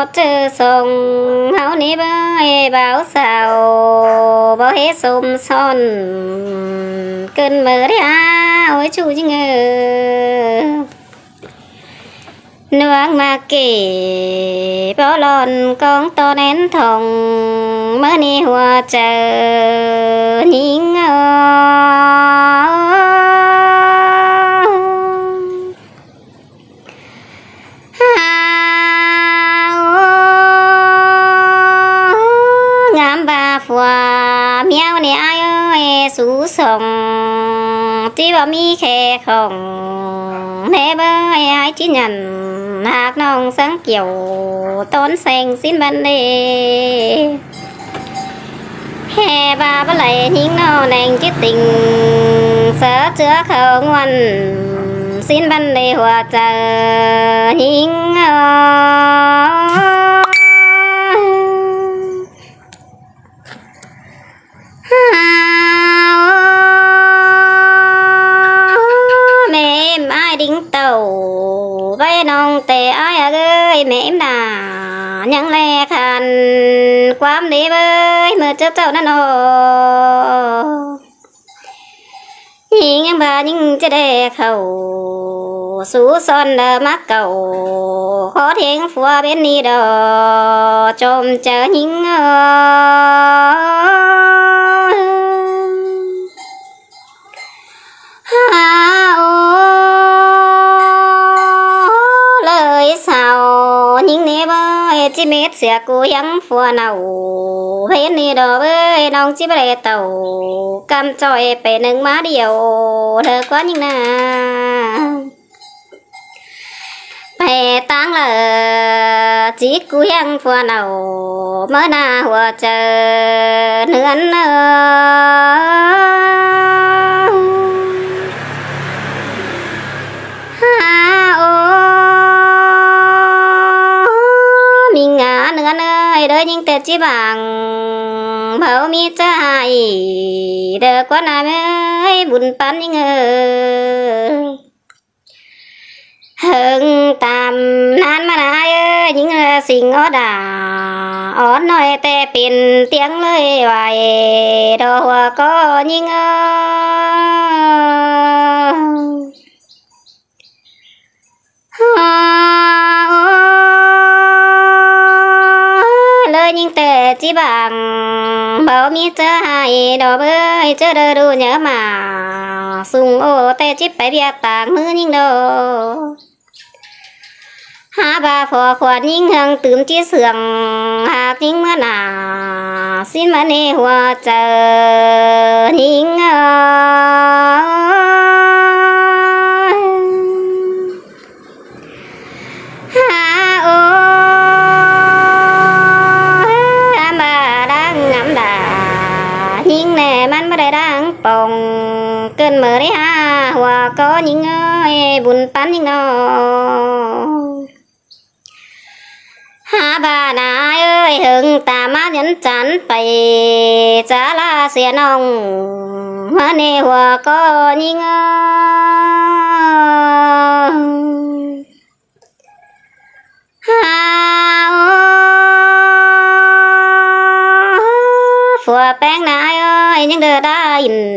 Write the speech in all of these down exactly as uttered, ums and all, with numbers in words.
ꞌChớ song ꞌháu ꞌnị báu é báu sau, báu hế sôm son, ꞌcứn ꞌmự ꞌlẹo ꞌchí ꞌchư ꞌnhính ơ. ꞌNuống ꞌmặc kỉ báu lon cóng ꞌto ꞌnén thong, ꞌmự ꞌnị hua chaư ꞌnhính ơ. Hao ꞌngám ꞌva phua ꞌmíu ꞌnị ải ơi, sú song ꞌchí báu ꞌmí khe khong, ꞌnị báu é ải ꞌchí nhẳn ꞌhặc ꞌnọng săng kiẻo tón seng ꞌsịn băn đê. ꞌHê ꞌva báu đảy ꞌnhính ꞌnọ ꞌneng ꞌchí tỉnh, sáư ꞌchưa khảu ꞌnguôn ꞌsịn băn đê hua chaư ꞌnhính ơ. Hao ꞌmẹ ꞌếm ải đính tảu, ꞌvạy ꞌnọng ꞌtẹ ải ác ơi, ꞌmẹ ꞌếm nả ꞌnhắng ꞌlé khan ꞌquám đê ꞌvới ꞌmự ꞌchớ ꞌchạu ꞌnặn ꞌnọ. ꞌNhính ꞌva ꞌnhính ꞌchớ đé khảu sú son đa ꞌmá cảu, khót ꞌhéng phua bến ꞌnị đo chôm chaư ꞌnhính ơ. Hao ꞌlới sau ꞌnhính ꞌnị báu é ꞌchí mết sia ꞌcứ ꞌhiếng phua nảu, bến ꞌnị đo báu é ꞌnọng ꞌchí báu đảy tảu, ꞌcắm ꞌchoi pay ꞌnưng ꞌmá điêu, ꞌlới ꞌquá ꞌnhính nả pay ꞌtáng lỏ ꞌchí ꞌcứ ꞌhiếng phua nảu, ꞌmự ꞌná hua chaư ꞌnươn ơ. Hao ꞌmí ngả ꞌnươn ơi, đới ꞌnhính ꞌtẹ ꞌchí bang báu ꞌmí ꞌchớ ải, đa ꞌquá ꞌnặn ơi, bun păn ꞌnhính ơ. Hơng tam ꞌnặn ꞌmá ꞌnặn ải ơi, ꞌnhính ơ, sính ók đa ók ꞌnọi ꞌtẹ pên ꞌtiếng ꞌlới ꞌvạy, đo hua ꞌcọ ꞌnhính ơ. Hao ꞌlới ꞌnhính ꞌtẹ ꞌchí bang báu ꞌmí ꞌchớ ải, đo báu é ꞌchớ đaư đu ꞌnhá ꞌmá sung ô ꞌtẹ ꞌchí pay ꞌviạk táng ꞌmự ꞌnhính đo. Hák ꞌva phua khuôn ꞌnhính ꞌhương tứm ꞌchí sương, hák ꞌnhính ꞌmá nả ꞌsịn ꞌmá ꞌnị hua chaư ꞌnhính ơ. Hao ꞌmá đang ngắm đa ꞌnhính ꞌnẹ ꞌmắn báu đảy đang pông, ꞌcứn ꞌmự ꞌnị hao hua ꞌcọ ꞌnhính ơi, bun păn ꞌnhính ꞌnọ. Hák ꞌva nả ải ơi, hơng tam ꞌmá nhắn chắn pay chả ꞌla sia ꞌnọng, ꞌmự ꞌnị hua ꞌcọ ꞌnhính ơ. Hao phua ꞌpéng nả ải ơi, ꞌnhính đaư đa ꞌhịn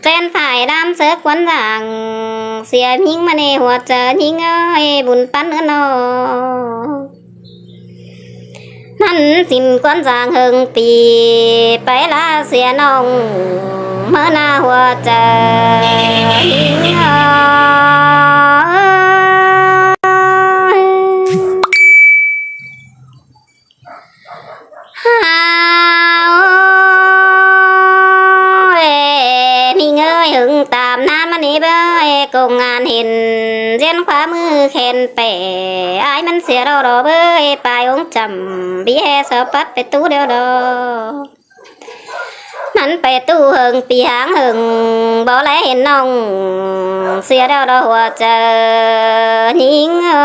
ꞌchén phải đam sớc ꞌquán dáng, sia ꞌnhính ꞌmự ꞌnị hua chaư ꞌnhính ơi, bun păn ꞌnươn ꞌnọ. ꞌMắn sính ꞌquán dáng hơng pi pay ꞌla sia ꞌnọng, ꞌmự ꞌná hua chaư ꞌnhính ơ. Hao ơi, ꞌnhính ơi, hưng tam ꞌnán ꞌmắn ꞌnị báu é công an hên ꞌdiến khóa ꞌmự khen pẻ, ải ꞌmắn sia đo đo báu é pay ống chăm, bí ꞌhế sau pắt pay ꞌtú điêu đo. ꞌMắn pay ꞌtú hơng pi háng hơng, báu đảy hên ꞌnọng sia điêu đo hua chaư ꞌnhính ơ.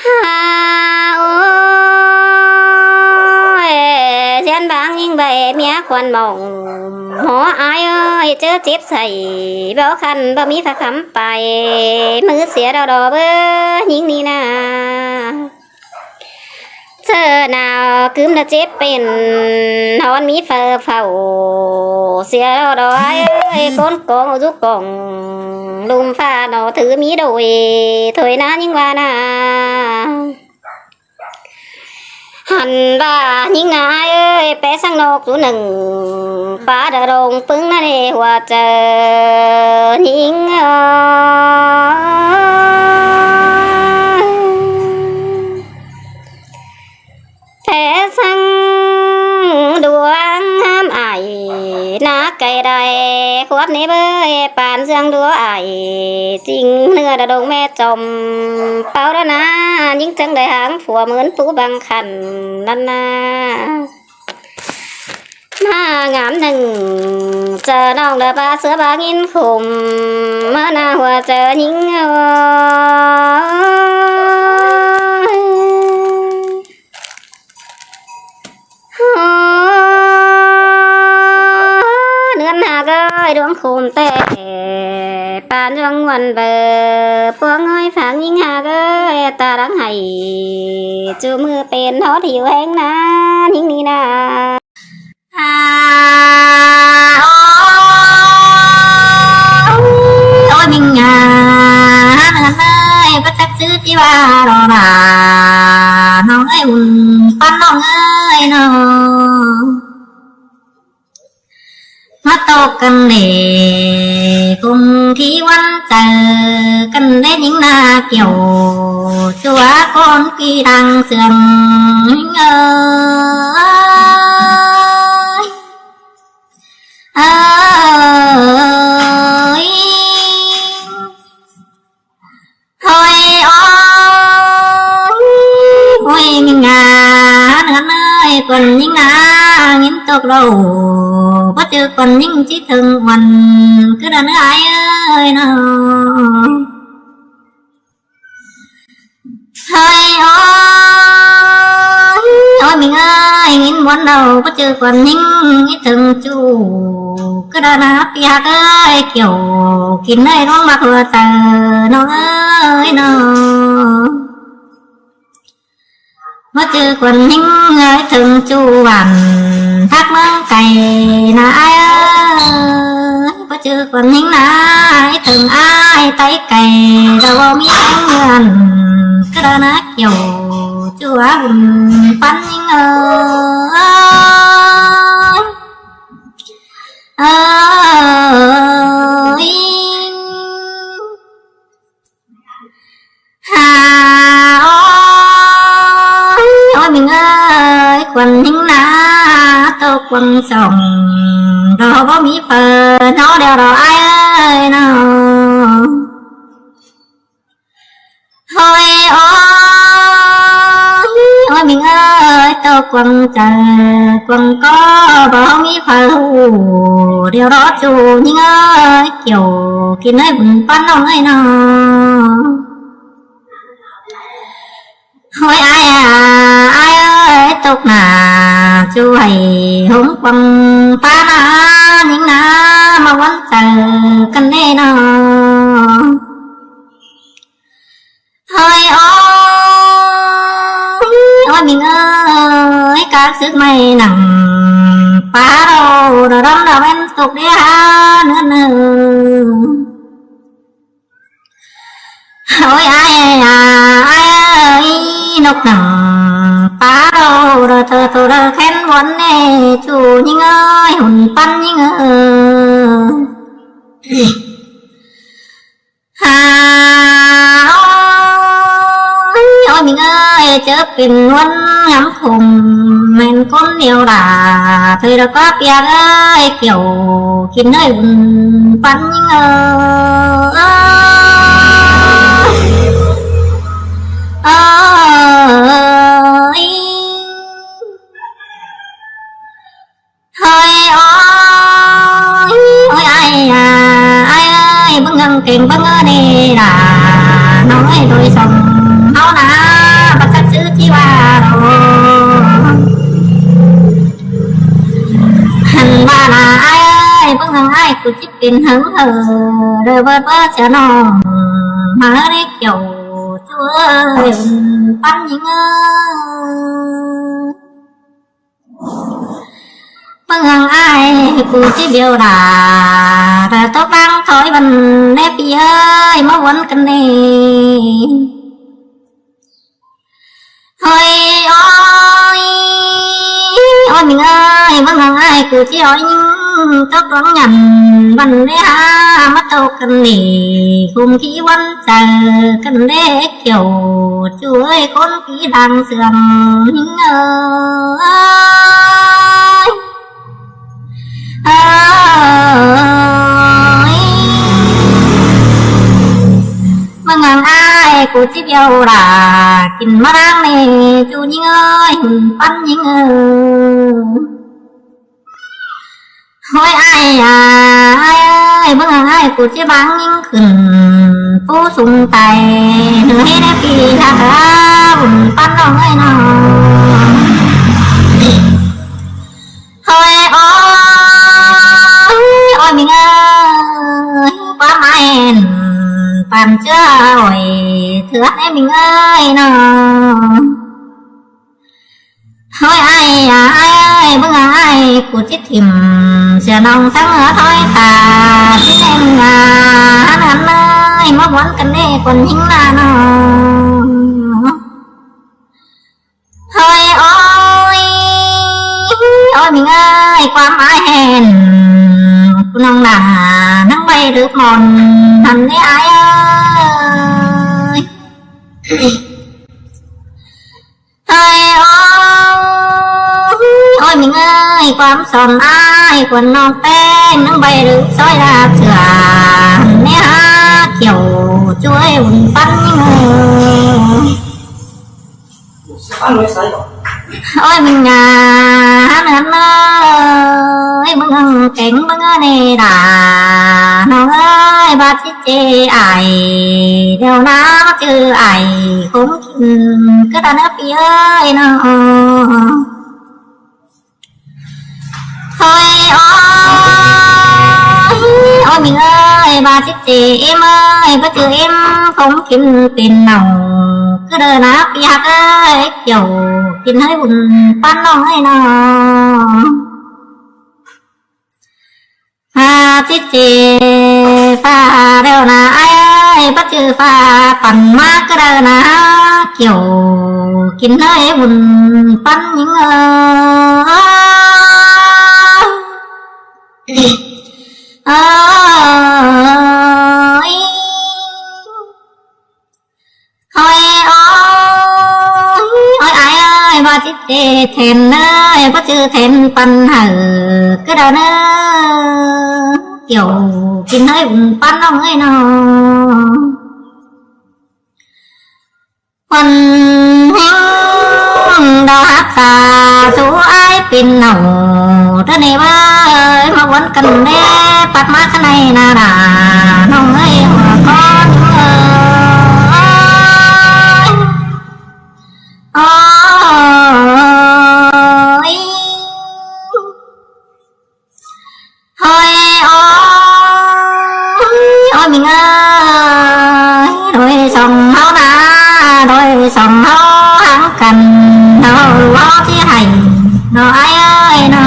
Hao ơi, ꞌdiến bang ꞌnhính Bái ꞌmía khuôn mỏng, hảư ai ơi, ꞌchớ chếp sảy, báu khăn báu ꞌmí pha khắm pay, ꞌmứ sia đo đo báu ꞌnhính ꞌnị ꞌna. ꞌChớ nao ꞌcứm ꞌna chếp pên, ꞌhọn ꞌmí phaư phảu, sia đo đo ai ơi, ꞌcốn cóng dú cóng, ꞌlum pha ꞌnọ thứ ꞌmí đôi, thôi ꞌna ꞌnhính ꞌva ꞌna. Hẳn ꞌva ꞌnhính ꞌna ai ơi, pé ꞌsướng ꞌnộc dú ꞌnưng, pá đa rông ꞌpứng ꞌna ꞌnị hua chaư ꞌnhính ơi. Pé ꞌsướng đuống ꞌhám ải, ꞌna cay đảy khuốp ꞌnị bới, pán ꞌsướng đuống ải, ꞌchính ꞌnưa đa đông ꞌme chom, páo đa ꞌna, ꞌnhính chắng đảy háng phua ꞌmớn pú băng khăn ꞌnặn ꞌna. ꞌMá ngắm ꞌnưng, chaư ꞌnọng đa pá ꞌsứa bá ꞌnghín khôm, ꞌmá ꞌna hua chaư ꞌnhính ơi. Hơ, ꞌnươn ꞌhặc ơi, đuống khôm ꞌtẹ, pán ꞌdọn ꞌmuôn báu, ꞌpuống ơi pháng ꞌnhính ꞌhặc ơi, ta đang hảy, ꞌchu ꞌmự pên hót hiu ꞌhéng ꞌna, ꞌnhính ꞌnị ꞌna. À, ôi, ôi, ôi, ꞌmí ꞌna, ꞌnưng ơi, báu chắc ꞌsứ ꞌchí ꞌva lo đa, ꞌnọng ơi, ún păn ꞌnọng ơi ꞌnọ. ꞌMá ꞌtộc căn đê, ꞌcốn thi ꞌvắn chaư, căn đê ꞌnhính ꞌna kiẻo, ꞌchua ꞌcốn ꞌpi đang sương ꞌnhính ơi. Ơi. Thôi ôi, ôi, ꞌmí ꞌna, ꞌnưng ơi, khuôn ꞌnhính ꞌna, ꞌnghín ꞌtộc đô, báu ꞌchư khuôn ꞌnhính ꞌchí thưng uôn, ꞌcứ đa ꞌnớ ai ơi ꞌnọ. Thôi ôi, ôi, ꞌmí ơi, ꞌnghín ꞌmuôn đô, báu ꞌchư khuôn ꞌnhính ꞌchí thưng ꞌchu, ꞌcứ đa ꞌna ꞌpi ꞌhặc ơi, kiẻo kin ꞌnị ꞌluống ꞌmặc hua chaư ꞌnọng ơi ꞌnọ. Báu ꞌchư khuôn ꞌnhính ơi, thưng ꞌchu ꞌvắn, ꞌhặc ꞌmướng cay ꞌna ai ơi. Báu ꞌchư khuôn ꞌnhính ꞌna ai, thưng ai ꞌtay cay, đa ꞌmí ꞌhéng ꞌngươn, ꞌcứ đa ꞌna kiẻo, ꞌchu ꞌva ún păn ꞌnhính ơi. Ơi. Hà ôi, ôi, ꞌmí ơi, khuôn ꞌnhính ꞌna, ꞌtộc quăng sỏng, đo báu ꞌmí phaư ꞌnọ đeo đo ai ơi ꞌnọ. Thôi ôi, ôi, ꞌmí ơi, ꞌtộc quăng chaư, quăng có, báu ꞌmí phaư ꞌhụ, đeo đo ꞌchu ꞌnhính ơi, kiẻo kin ơi, ún păn ꞌnọng ơi ꞌnọ. Thôi ai à, ai ơi, ꞌtộc ꞌna, ꞌchu hảy hống quăng pá ꞌna, ꞌnhính ꞌna, ꞌmá ꞌvắn chaư căn đê ꞌnọ. Thôi ôi, ôi, ꞌmí ơi, các sước ꞌmạy nẳng, pá đô, đo đón đo ꞌvén ꞌtộc đê hả, ꞌnớ ꞌnớ. Ôi ai à, ai ơi, ꞌnộc nẳng pá đô, đo thơ thô đo khén ꞌvắn ꞌnị, ꞌchu ꞌnhính ơi, ún păn ꞌnhính ơi. Hà ôi, ôi, ꞌmí ơi, ꞌchớ pên ꞌvắn ngắm khôm, ꞌmen ꞌcốn điêu đa, thôi đa có ꞌpi ꞌhặc ơi, kiẻo kin ơi, ún păn ꞌnhính ơi. Ơi. Thôi ôi, ôi ai à, ai ơi, bưng ngăng kêng bưng ơ đê đa, ꞌnọng ơi, thôi song ꞌháu ꞌna, báu chắc ꞌsứ ꞌchí ꞌva đo. ꞌMướng ải ꞌcọ ꞌchí pên hớng hảư, ꞌlẹo báu báu sia ꞌnọng ꞌmá ꞌlế Kiẻo ꞌchu ơi, ꞌpắn ꞌnhính ơi. ꞌMướng ải ꞌcọ ꞌchí bẻo đả, đả tốc đang thói băn ꞌlế ꞌpi ơi, ꞌmá uốn căn ꞌnị. Hơi ơi, ơi ꞌmính ơi, ꞌmướng ải ꞌcọ ꞌchí ói ꞌnhính tốc đóng nhẳn băn ꞌlế hả, ꞌmá tốc căn ꞌnị, khum khí uốn chaư căn ꞌlế Kiẻo ꞌchu ơi, khốn khí đang sương ꞌnhính ơi. Ơi, ꞌmướng ải ꞌcọ ꞌchí bẻo đả, kin ꞌmá đang ꞌnị ꞌchu ꞌnhính ơi, ꞌhụn ꞌpắn ꞌnhính ơi. Hơi ải à, ải ơi, ꞌmướng ải ꞌcọ ꞌchí báng ꞌnhính khửn, pú sung tai, ꞌnư ꞌhế ꞌlế ꞌpi ꞌhặc ꞌlạ, ꞌhụn ꞌpắn ꞌnọng ơi ꞌnọ. Hơi ơi, ơi ꞌmính ơi, ꞌquám ải ꞌnặn, păn ꞌchớ ải, thưa ꞌnị ꞌmính ơi ꞌnọ. Hơi ải à, ải ơi, ꞌmướng ải ꞌcọ ꞌchí thỉm sia ꞌnọng ꞌsướng ꞌhứa thói ta, ꞌchí ꞌneng à, ꞌhắn ꞌhắn ơi, ꞌmá uốn căn ꞌnị khuôn ꞌnhính ꞌnạ ꞌnọ. Hơi ơi, ơi ꞌmính ơi, ꞌquám ải ꞌnặn, ꞌcọ ꞌnọng đả ꞌnăng vay đớp mon ꞌnặn ꞌnị ải ơi. Hơi ơi, ơi ꞌmính ơi, ꞌquám son ải khuôn ꞌnọng ꞌpéng ꞌnăng vay đớp soi đa sửa ꞌnị hả, Kiẻo ꞌchu ơi, ꞌhụn ꞌpắn ꞌnhính ơi. Ơi ꞌmính à, ꞌhắn ꞌhắn ơi, ꞌmướng kéng ꞌmướng ꞌnị đả, ꞌnọng ơi, ꞌva ꞌchí chê ải, ꞌlẹo ꞌnạ ꞌmá ꞌchư ải, khốn kin ꞌcứ ta ꞌnớ ꞌpi ơi ꞌnọ. Hơi ơi, ơi ꞌmính ơi, ꞌva ꞌchí chê ꞌếm ơi, ꞌva ꞌchư ꞌếm khốn kin pên ꞌnọng, ꞌcứ đaư ꞌnạ ꞌpi ꞌhặc ơi, Kiẻo kin hơi, ꞌhụn ꞌpắn ꞌnọng ơi ꞌnọ. Hả, ꞌchí chê ꞌphạ ꞌlẹo ꞌnạ ải ơi, ꞌva ꞌchư ꞌphạ păn ꞌmá ꞌcứ đaư ꞌnạ, Kiẻo kin hơi, ꞌhụn ꞌpắn ꞌnhính ơi. Ơi. Hơi ơi, ơi ải ơi, ꞌva ꞌchí chê then ơi, ꞌva ꞌchư then păn hảư ꞌcứ đaư ꞌnớ, Kiẻo kin hơi, ꞌhụn ꞌpắn ꞌnọng ơi ꞌnọ. Khuôn ꞌhính đaư ꞌhặc ta, sú ải pên ꞌnọng, ꞌtứ ꞌnị ꞌva ơi, ꞌmá uốn căn ꞌnị, pắt ꞌmá căn ꞌnị ꞌnạ đả, ꞌnọng ơi, ꞌhua ꞌcốn ơi. Ơi. Hơi ơi, ơi ꞌmính ơi, đôi song ꞌháu ꞌnạ, đôi song ꞌháu ꞌháng căn, ꞌháu ꞌló ꞌchí hảy ꞌnọ ải ơi ꞌnọ.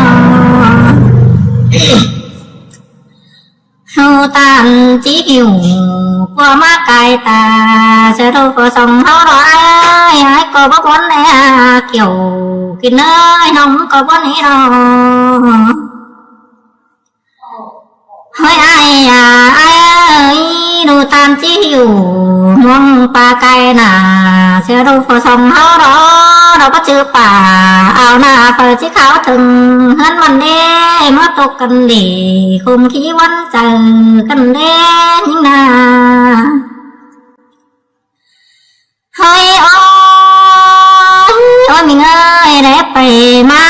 ꞌHáu ꞌtan ꞌchí ꞌhịu ꞌquám ꞌmá cai ta, sia ꞌtố ꞌcọ song ꞌháu ꞌnọ ải ơi, ải ꞌcọ báu bón ꞌnị hả, Kiẻo kin ơi, ꞌnọng ꞌcọ bón ꞌnị ꞌnọ. Hơi ải à, ải ơi, ꞌnụ ꞌtan ꞌchí ꞌhịu ꞌmuông ꞌpa cai ꞌnạ, sia ꞌtố ꞌcọ song ꞌháu ꞌnọ, ꞌnọ báu ꞌchư ꞌpa ao ꞌnạ, phaư ꞌchí kháo thưng ꞌhướn băn ꞌlế, ꞌmá tốc căn ꞌnị, khum khí uốn chaư căn ꞌlế ꞌnhính ꞌnạ. Hơi ơi, ơi ꞌmính ơi, đé pay ꞌmá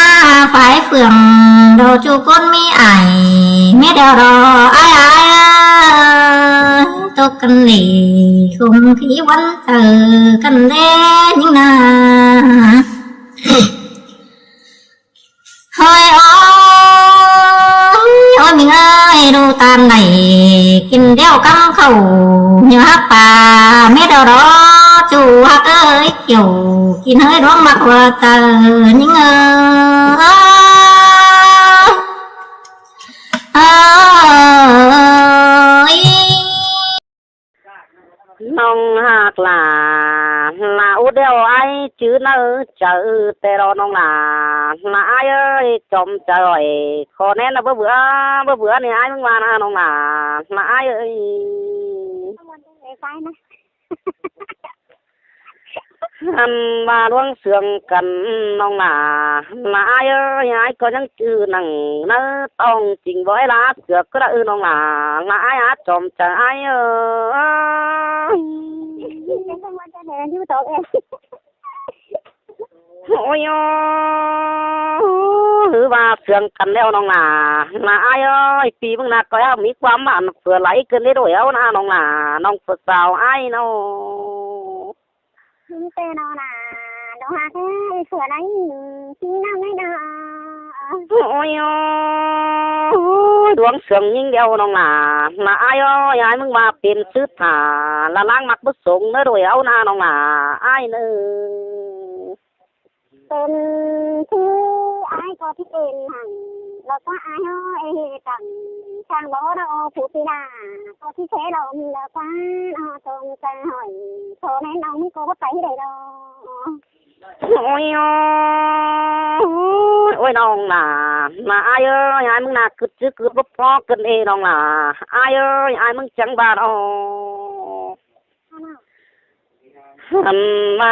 phái phượng, đaư ꞌchu ꞌcốn ꞌmí ải, ꞌmí đeo đo ải ải, tốc căn ꞌnị, khum khí uốn chaư căn ꞌlế ꞌnhính ꞌnạ. Hơi ơi, ơi ꞌmính ơi, Đu ꞌtan đảy kin ꞌlẹo ꞌcắm khảu, ꞌnhá ꞌhặc pả mết đỏ đỏ, ꞌchu ꞌhặc ơi, kiẻo kin hơi đuống ꞌmặc ꞌhua chaư ꞌnhính ơi. ꞌNọng ꞌhặc lả, lả út ꞌlẹo ải chứ ꞌnớ chaư ꞌtẹ lo ꞌnọng lả. Lả ải ơi, chom chaư ꞌhọi, khảu ꞌnén ꞌnớ báu bứa, báu bứa ꞌnị ải ꞌmứng ꞌva ꞌnớ ꞌnọng lả, lả ải ơi. ꞌHăn ꞌva ꞌluống sương căn ꞌnọng lả, lả ải ơi, ải ꞌcọ ꞌnhắng ꞌchư nẳng ꞌnớ tỏng chính bói lá sương ꞌcọ đa ư ꞌnọng lả, lả ải á chom chaư ải ơi. Ôi ơ, ꞌhứ ꞌva sương căn ꞌlẹo ꞌnọng lả, lả ải ơi, ꞌpi ꞌmứng ꞌnạ ꞌcọ ꞌmí ꞌquám bản phua lai ꞌcợn đé đuổi au ꞌnạ ꞌnọng lả, ꞌnọng phua sau ải ꞌnớ. ꞌMí ꞌtẹ ꞌnọng lả, ꞌnọng ꞌhặc ơi, phua lai ꞌchí ꞌnọng ꞌnớ. Ôi ơ, ꞌluống sương ꞌnhính ꞌlẹo ꞌnọng lả, lả ải ơi, ải ꞌmứng ꞌva pên sứ thả, lả ꞌláng ꞌmặc báu sung ꞌnớ đuổi au ꞌnạ ꞌnọng lả, ải ꞌnớ. Pên ꞌchư ải ꞌcọ ꞌchí pên hẳn, lỏ ꞌquá ải ơi, ê tẳng, chang bó đa ơ phủ pi đa, ꞌcọ ꞌchí thế lo ꞌmí lỏ ꞌquá, ơ, tông chaư ꞌhọi, khảu ꞌnén ꞌnọng ꞌmí ꞌcọ báu pay đảy lo. Ôi ơ, ôi ꞌnọng lả, lả ải ơi, ải ꞌmứng ꞌnạ ꞌcứt ꞌchư ꞌcứt báu phó ꞌcợn ê ꞌnọng lả, ải ơi, ải ꞌmứng chắng ꞌva lo. ꞌHăn ꞌva,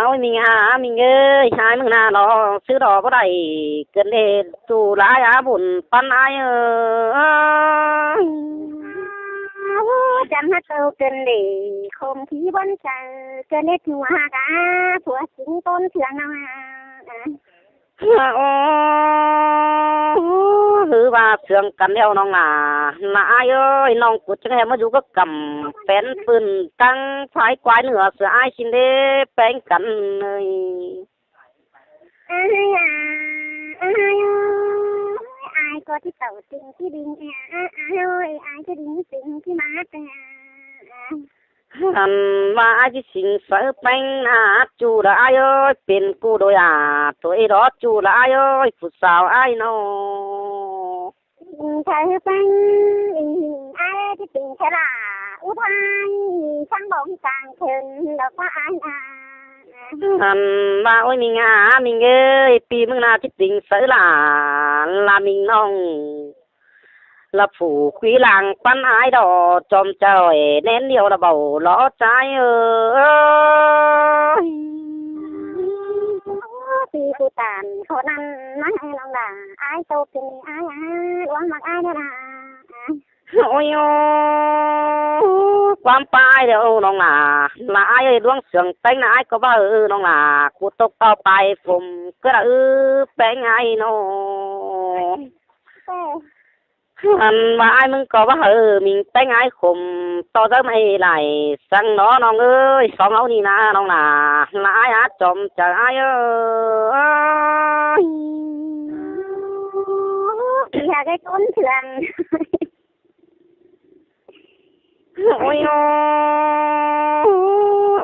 ôi ꞌmính a, ꞌmính ơi, ải ꞌmứng ꞌnạ lo, sứ đỏ báu đảy, ꞌcợn ê, ꞌchu lả ải á bun ꞌpắn ải ơi. Chắng ꞌhặc âu ꞌcợn ê, khôm khí bón chaư, ꞌcợn ê ꞌchu ꞌhặc a, phua sính ꞌcốn sương ꞌnọng a. Ơ, ơ, ꞌhứ ꞌva sương căn ꞌlẹo ꞌnọng lả, lả ải ơi, ꞌnọng ꞌcọ chắng ꞌhẹn ꞌmá dú cá căm, pén pưn căng phái quái nửa sửa ải ꞌsịn đé, ꞌpéng căn ơi. Ải ơi, ải ơi, ải ꞌcọ ꞌchí tảu sính ꞌchí đin, ải ơi, ải ꞌchí đin sính ꞌchí mát. ꞌHăn ꞌva ải ꞌchí sính sáư ꞌpéng ꞌnạ, ꞌchu đa ải ơi, pên ꞌcu đôi a, ꞌtoi đỏ ꞌchu đa ải ơi, phủ sau ải ꞌnớ. Sáư ꞌpéng, ải ꞌchí sính sáư lả, út ải, chắng bóng chang khửn, lỏ ꞌquá ải a. ꞌHăn ꞌva, ôi ꞌmính a, ꞌmính ơi, ꞌpi ꞌmứng ꞌnạ ꞌchí sính sáư lả, lả ꞌmính ꞌnọng. Lả phủ quí lăng ꞌpắn ải đỏ, chom chaư ꞌnén ꞌlẹo lả báu lỏ ꞌchái ơi. ꞌPi phủ tản khảu ꞌnặn ꞌmá ải ꞌnọng lả, ải tô pên ải a, ꞌluống ꞌmặc ải ꞌnớ lả. Ôi ơ, ꞌquám ꞌpá ải ꞌlẹo ꞌnọng lả, lả ải ơi, ꞌluống sương ꞌpéng ꞌnạ ải ꞌcọ ꞌva ơ ꞌnọng lả, ꞌcọ tốc ꞌtọ pay phôm ꞌcọ đa ư ꞌpéng ải ꞌnớ. ꞌHăn ꞌva ải ꞌmứng ꞌcọ ꞌva ơ, ꞌmính ꞌpéng ải khôm, ꞌto dớm ải lai, săng ꞌnớ ꞌnọng ơi, song au ꞌnị ꞌnạ ꞌnọng lả, lả ải á chom chaư ải ơi. Ơ, ꞌchí ꞌhặc ơi ꞌcốn sương. Ôi ơ,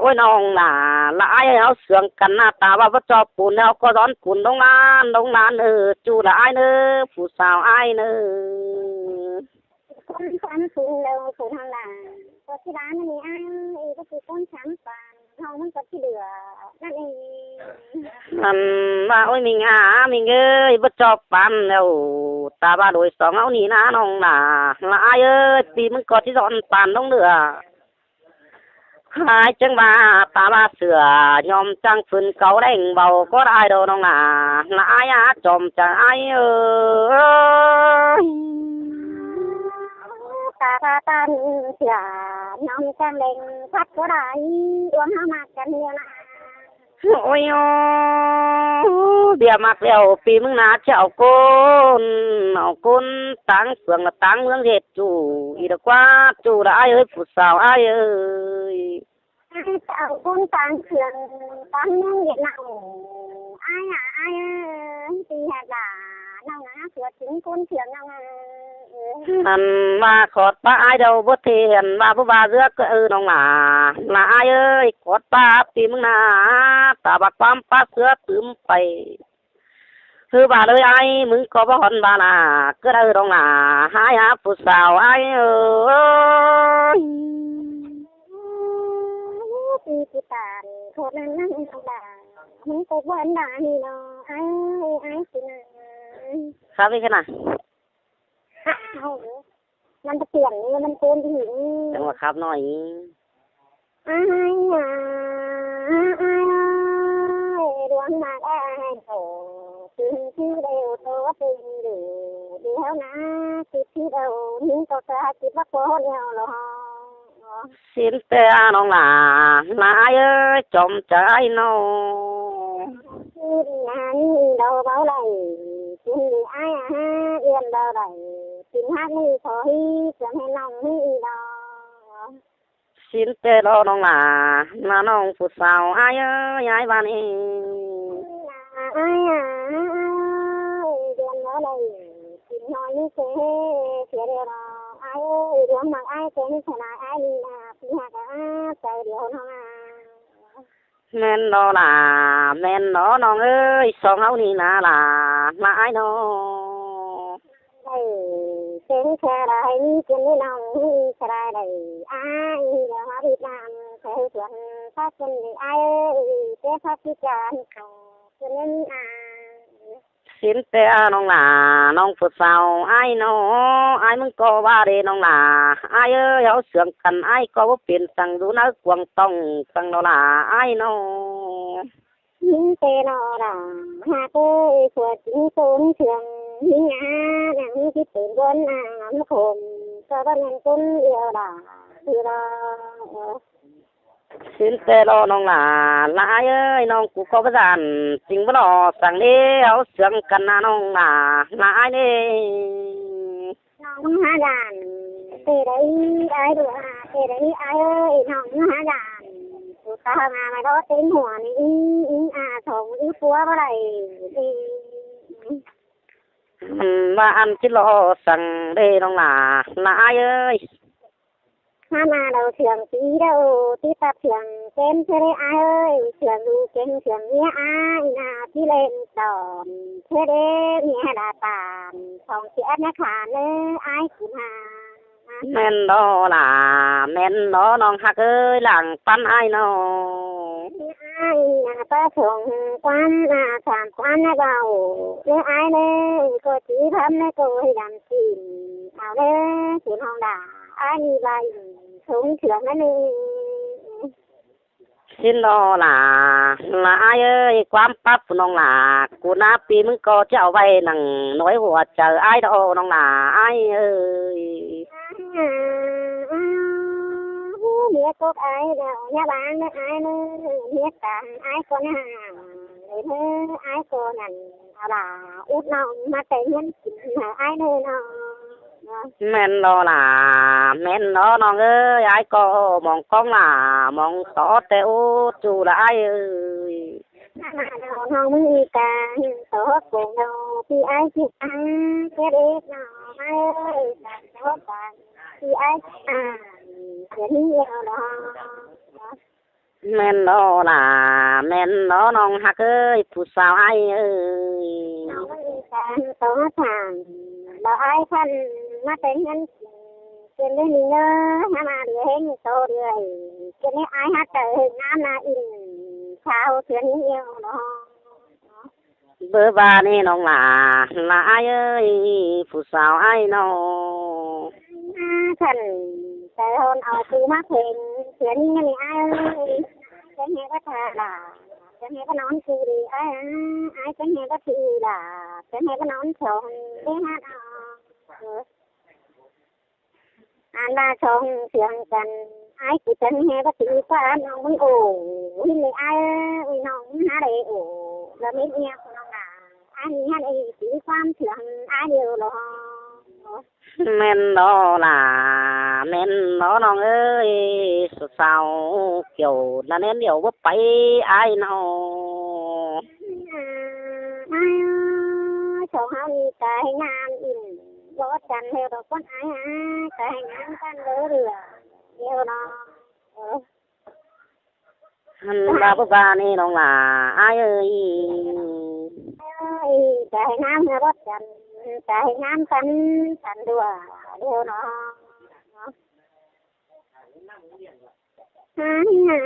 ôi ꞌnọng lả, lả ải ơi, au sương căn ꞌnạ ta ꞌva báu ꞌchọ pun ꞌnẹo ꞌcọ dón pun ꞌlống lan, ꞌlống lan ơ, ꞌchu lả ải ꞌnớ, phủ sau ải ꞌnớ. ꞌCốn chăm pun ꞌnớ phủ ꞌnọng lả, ꞌcọ ꞌchí đá ꞌnớ ải, ê, ꞌcọ ꞌchí ꞌcốn chăm pun, ꞌnọng ꞌmắn ꞌcọ ꞌchí đửa ꞌnặn ê. ꞌHăn ꞌva, ôi ꞌmính a, ꞌmính ơi, báu ꞌchọ pun ꞌnẹo, ta ꞌva đuổi song au ꞌnị ꞌnạ ꞌnọng lả, lả ải ơi, ꞌpi ꞌmứng ꞌcọ ꞌchí dón pun ꞌlống đửa. Ải chắng ꞌva, ta ꞌva sửa, ꞌnhóm chắng phưn cáu đeng báu ꞌcọ đảy đô ꞌnọng lả, lả ải á chom chaư ải ơi. Ta ꞌva pun sửa, ꞌnhóm chắng đeng phắt ꞌcọ đảy, ꞌluống ꞌháu ꞌmặc căn ꞌnị ꞌnạ. Ôi ơ, ꞌviạk ꞌmặc ꞌlẹo ꞌpi ꞌmứng ꞌnạ ꞌchí au ꞌcốn, au ꞌcốn táng phường lỏ táng ꞌmướng ꞌdệt ꞌchu, ꞌnị đa ꞌquá ꞌchu đa ải ơi, phủ sau ải ơi. Ải ꞌchí au ꞌcốn táng phường táng ꞌmướng ꞌdệt ꞌnặn. Ải a, ải ơi, ꞌpi ꞌhặc lả, ꞌnọng ꞌnạ phua sính ꞌcốn sương ꞌnọng ꞌnạ. ꞌNặn ꞌva khót ꞌpá ải đaư báu ꞌtẹ, ꞌnặn ꞌva báu ꞌva ꞌdứa ꞌcọ ư ꞌnọng lả. Lả ải ơi, khót ꞌpá ꞌpi ꞌmứng ꞌna, ta ꞌva ꞌquám ꞌpá ꞌsứa tứm pay. ꞌHứ ꞌva ꞌlới ải ꞌmứng ꞌcọ báu hón ꞌva lả, ꞌcọ ư ꞌnọng lả, ꞌhại hả phủ sáo ải ơi. ꞌPi ꞌpi tản khót ꞌnặn ꞌnặn ꞌnọng lả, ꞌmứng ꞌcọ báu hón ꞌva ꞌnị ꞌnọ, ải ơi, ải ꞌpi ꞌna. Khắp ꞌi khăn ꞌna. ꞌNặn ta tiện ꞌnị, ꞌnặn ꞌcốn ꞌnị. Chắng ꞌva khắp ꞌnọi ꞌnị. Ải à, ải ơi, đuống mác ải tổ, tin ꞌchư đeo tổ tin đu, đi háo ná, tin ꞌchư đeo, ꞌmứng ꞌcọ ta ꞌchư báu ꞌcốn ꞌnẹo lo. Sín ꞌtẹ ꞌnọng lả, lả ải ơi, chom chaư ải ꞌnọ. Tin ꞌnị đaư báu đảy, tin ꞌnị ải à, yên báu đảy, tin ꞌhặc ꞌnị khó ꞌhí, chắng ꞌhẹn ꞌnọng ꞌhí ꞌnị lo. Sín ꞌtẹ lo ꞌnọng lả, lả ꞌnọng phủ sáo ải ơi, ải ꞌva ꞌnị. Ải à, ải ơi, yên báu đảy, tin ꞌnọi ꞌnị ꞌchớ, ꞌchớ đeo lo, ải ơi, đuống mác ải ꞌchớ ꞌnị khả nại ải ꞌnị lả, ꞌpi ꞌhặc à, chaư đeo ꞌnọng à. ꞌMen lo lả, ꞌmen lo ꞌnọng ơi, song hảư ꞌnị ꞌna lả, lả ải ꞌnọ. Đảy, chắng khả đảy, ꞌchớ ꞌnị ꞌnọng, khả đảy đảy, ải, ꞌnị lả hảư Việt Nam, khả hảư tuan, phát ꞌchớ ꞌnị ải ơi, ꞌchớ phát ꞌchớ chán, ꞌchớ ꞌnị ꞌnạ. Sín ꞌtẹ ꞌnọng lả, ꞌnọng phủ sáo ải ꞌnọ, ải ꞌmứng ꞌcọ ꞌva đê ꞌnọng lả, ải ơi, hảư siêng căn ải ꞌcọ báu pên săng dú ꞌnớ cuông tỏng săng lo lả ải ꞌnọ. ꞌMứng ꞌtẹ lo lả, ꞌhặc ơi, khua chính ꞌcốn siêng, ꞌmứng ꞌnạ, ꞌnặn ꞌmứng ꞌchí pên ꞌcốn ꞌnặm khôm, ꞌcọ báu ꞌmen ꞌcốn điêu lả, ꞌchư lo. Sín ꞌtẹ lo ꞌnọng lả, lả ải ơi, ꞌnọng ꞌcọ báu dản, chính báu lo săng đê, hảư siêng căn ꞌnạ ꞌnọng lả, lả ải đê. ꞌNọng ꞌmá hả dản, ꞌtẹ đảy ải đu hả, ꞌtẹ đảy ải ơi, ꞌnọng ꞌmá hả dản. Phủ sáo ꞌnạ ꞌmá đảy ꞌtếng hua ꞌnị, ꞌí, ꞌí, à, song, ꞌí pua báu đảy. ꞌVa ăn ꞌchí lo săng đê ꞌnọng lả, lả ải ơi. Hả ꞌmá đaư siêng ꞌchí đaư, ꞌchí tắp siêng chém ꞌchớ đê ải ơi, siêng đu chém siêng ꞌnhá ải, ꞌnạ ꞌchí ꞌlẹn tỏn, ꞌchớ đê ꞌnhá đa tản, song ꞌchí ꞌnhá khả ꞌnớ ải ꞌcứn hả. ꞌMen lo lả, ꞌmen lo ꞌnọng ꞌhặc ơi, lăng ꞌpắn ải ꞌnọ. Ải ꞌnạ ꞌpá song ꞌquám, ꞌnạ sam ꞌquám ꞌnạ báu, ꞌnớ ải ꞌnớ, ꞌcọ ꞌchí phắm ꞌnớ ꞌcọ hảư dăm chim, au ꞌnớ, ꞌcứn hong đả, ải ꞌnị ꞌva, song siêng ꞌnớ ꞌnị. Sín lo lả, lả ải ơi, ꞌquám pắp ꞌnọng lả, ꞌcú ꞌná ꞌpi ꞌmứng ꞌcọ ꞌchí au ꞌvạy nẳng nối hua chaư ải đaư ꞌnọng lả, ải ơi. Ú, ꞌmía cốc ải đaư, ꞌnhá báng ꞌnớ ải ꞌnớ, ꞌmía tang ải ꞌcọ ꞌnặn, ꞌlới ꞌnớ ải ꞌcọ ꞌnặn, au lả, út ꞌnọng ꞌmá té ꞌnhắng chim hảư ải ꞌnớ ꞌnọ. ꞌMen lo lả, ꞌmen lo ꞌnọng ơi, ải ꞌcọ mong ꞌcóng lả, mong tó té út ꞌchu lả ải ơi. ꞌNọng ꞌmí ta, tó cống đaư, ꞌpi ải ꞌchí ăn, ké đét ꞌnọng ải ơi, tó cống, ꞌpi ải ꞌchí ăn, ké ꞌnị eo lo. ꞌMen lo lả, ꞌmen lo ꞌnọng ꞌhặc ơi, phủ sáo ải ơi. ꞌNọng ꞌmí ta, tó thẳng, lo ải khăn, ꞌmá té ꞌnhắng, ké đét ꞌnị ꞌnớ, hả ꞌmá đuổi hên, tó đuổi, ké đét ải hả chaư hên ꞌnắm ꞌnạ ỉn, sáo ꞌchưa ꞌnị eo lo. Báu ꞌva ꞌnị ꞌnọng lả, lả ải ơi, phủ sáo ải ꞌnọ. Khăn, chaư hên au ꞌpưa ꞌmá phên, ꞌchưa ꞌnị ꞌnị ải ơi. Chắng hên báu thả lả, chắng hên báu nón ꞌchư đi ải, ải chắng hên báu ꞌchư lả, chắng hên báu nón song, đé hả ꞌnọ. Ăn ꞌva song siêng căn, ải ꞌcứ chắng hên báu ꞌchư ꞌquá ꞌnọng ꞌmứng ổ, ꞌhịn đê ải, ui ꞌnọng ꞌmứng hả đê ổ, lo mết ꞌnhá ꞌnọng lả, ải ꞌnị hả đê ꞌchư ꞌquám siêng ải điêu lo. ꞌMen lo lả, ꞌmen lo ꞌnọng ơi, sáo sáo kiẻo ꞌnặn ꞌnén điêu báu pay ải ꞌnọ. Ải ơi, song hảư ꞌnị ta hên ꞌnặn ỉn. Bót căn ꞌhẹo đỏ ꞌcốn ai ai, cái ngán căn lớ rửa ꞌhẹo nó. Hăn ba báu ba ꞌnị ꞌnọng lả ai ơi. Ơi, cái ngán ꞌhẹo bót căn, cái ngán căn, căn đùa ꞌhẹo nó. Ai à,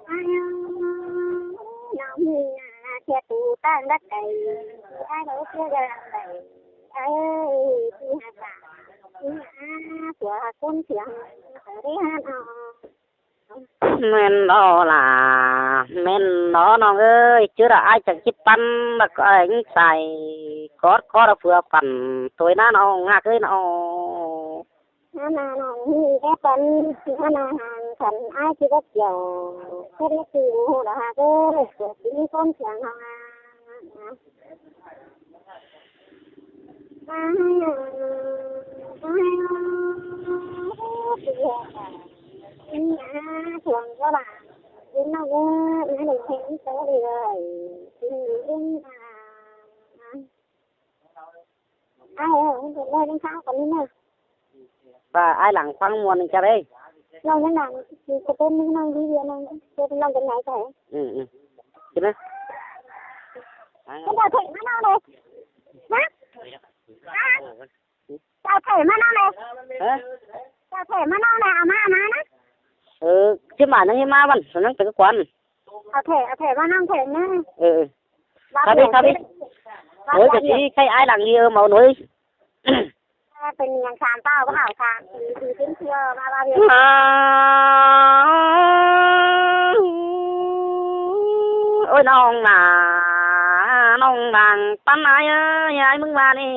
ai à, nó mi à, thiệt tủ tan đắt đẩy, ai đâu kia ra đẩy, ai ơi, đi hả cả, đi hả, của con thiệt, ở đây hả nó. ꞌMen đó là, ꞌmen đó ꞌnọng ơi, chứ là ai chẳng chít păn, mà có ai cũng xài, có, có là vừa phần, tôi ná ꞌnọng, ngạc ơi ꞌnọng. Nó nà nòng hì ép bắn, nó nà hàng khẩn ai chứ bất dầu. Thế đấy thì ủng hộ đó hả cơ, của chính con thiang hả. Ai à, ai à, ai à, thì hả, thì hả, thuồng các bạn. Chính nó cứ, nó đừng thấy cái gì rồi. Chính là, à, ai à, không thể lôi lên sao còn nữa. Và ai lăng ꞌphắng ꞌmuôn ꞌnịnh ꞌchạ ꞌlế. Lòng ꞌnịnh lăng, thì có tên ꞌnịnh lòng đi, lòng, lòng tên này phải. Ừ, ừ. Chứ nữa. Cái bảo thể mà nó này. Hả? Hả? Bảo thể mà nó này. Hả? Bảo thể mà nó này, à, mà, mà nó. Ừ, chứ mà nó hiến má bắn, nó tự quán. Bảo thể, bảo thể mà nó thể nữa. Ừ, ừ. Bảo thể, bảo thể. Ôi, cái gì, cái ai lăng đi, ừ, máu nổi. Ơ, pên ꞌnhắng sam pao ꞌcọ hảư sam, đi, đi, đi, đi, ꞌmá, ꞌmá, ꞌmá. Ôi, ꞌnọng nả, ꞌnọng đang păn ai ơi, ai ꞌmứng ꞌva ꞌnị.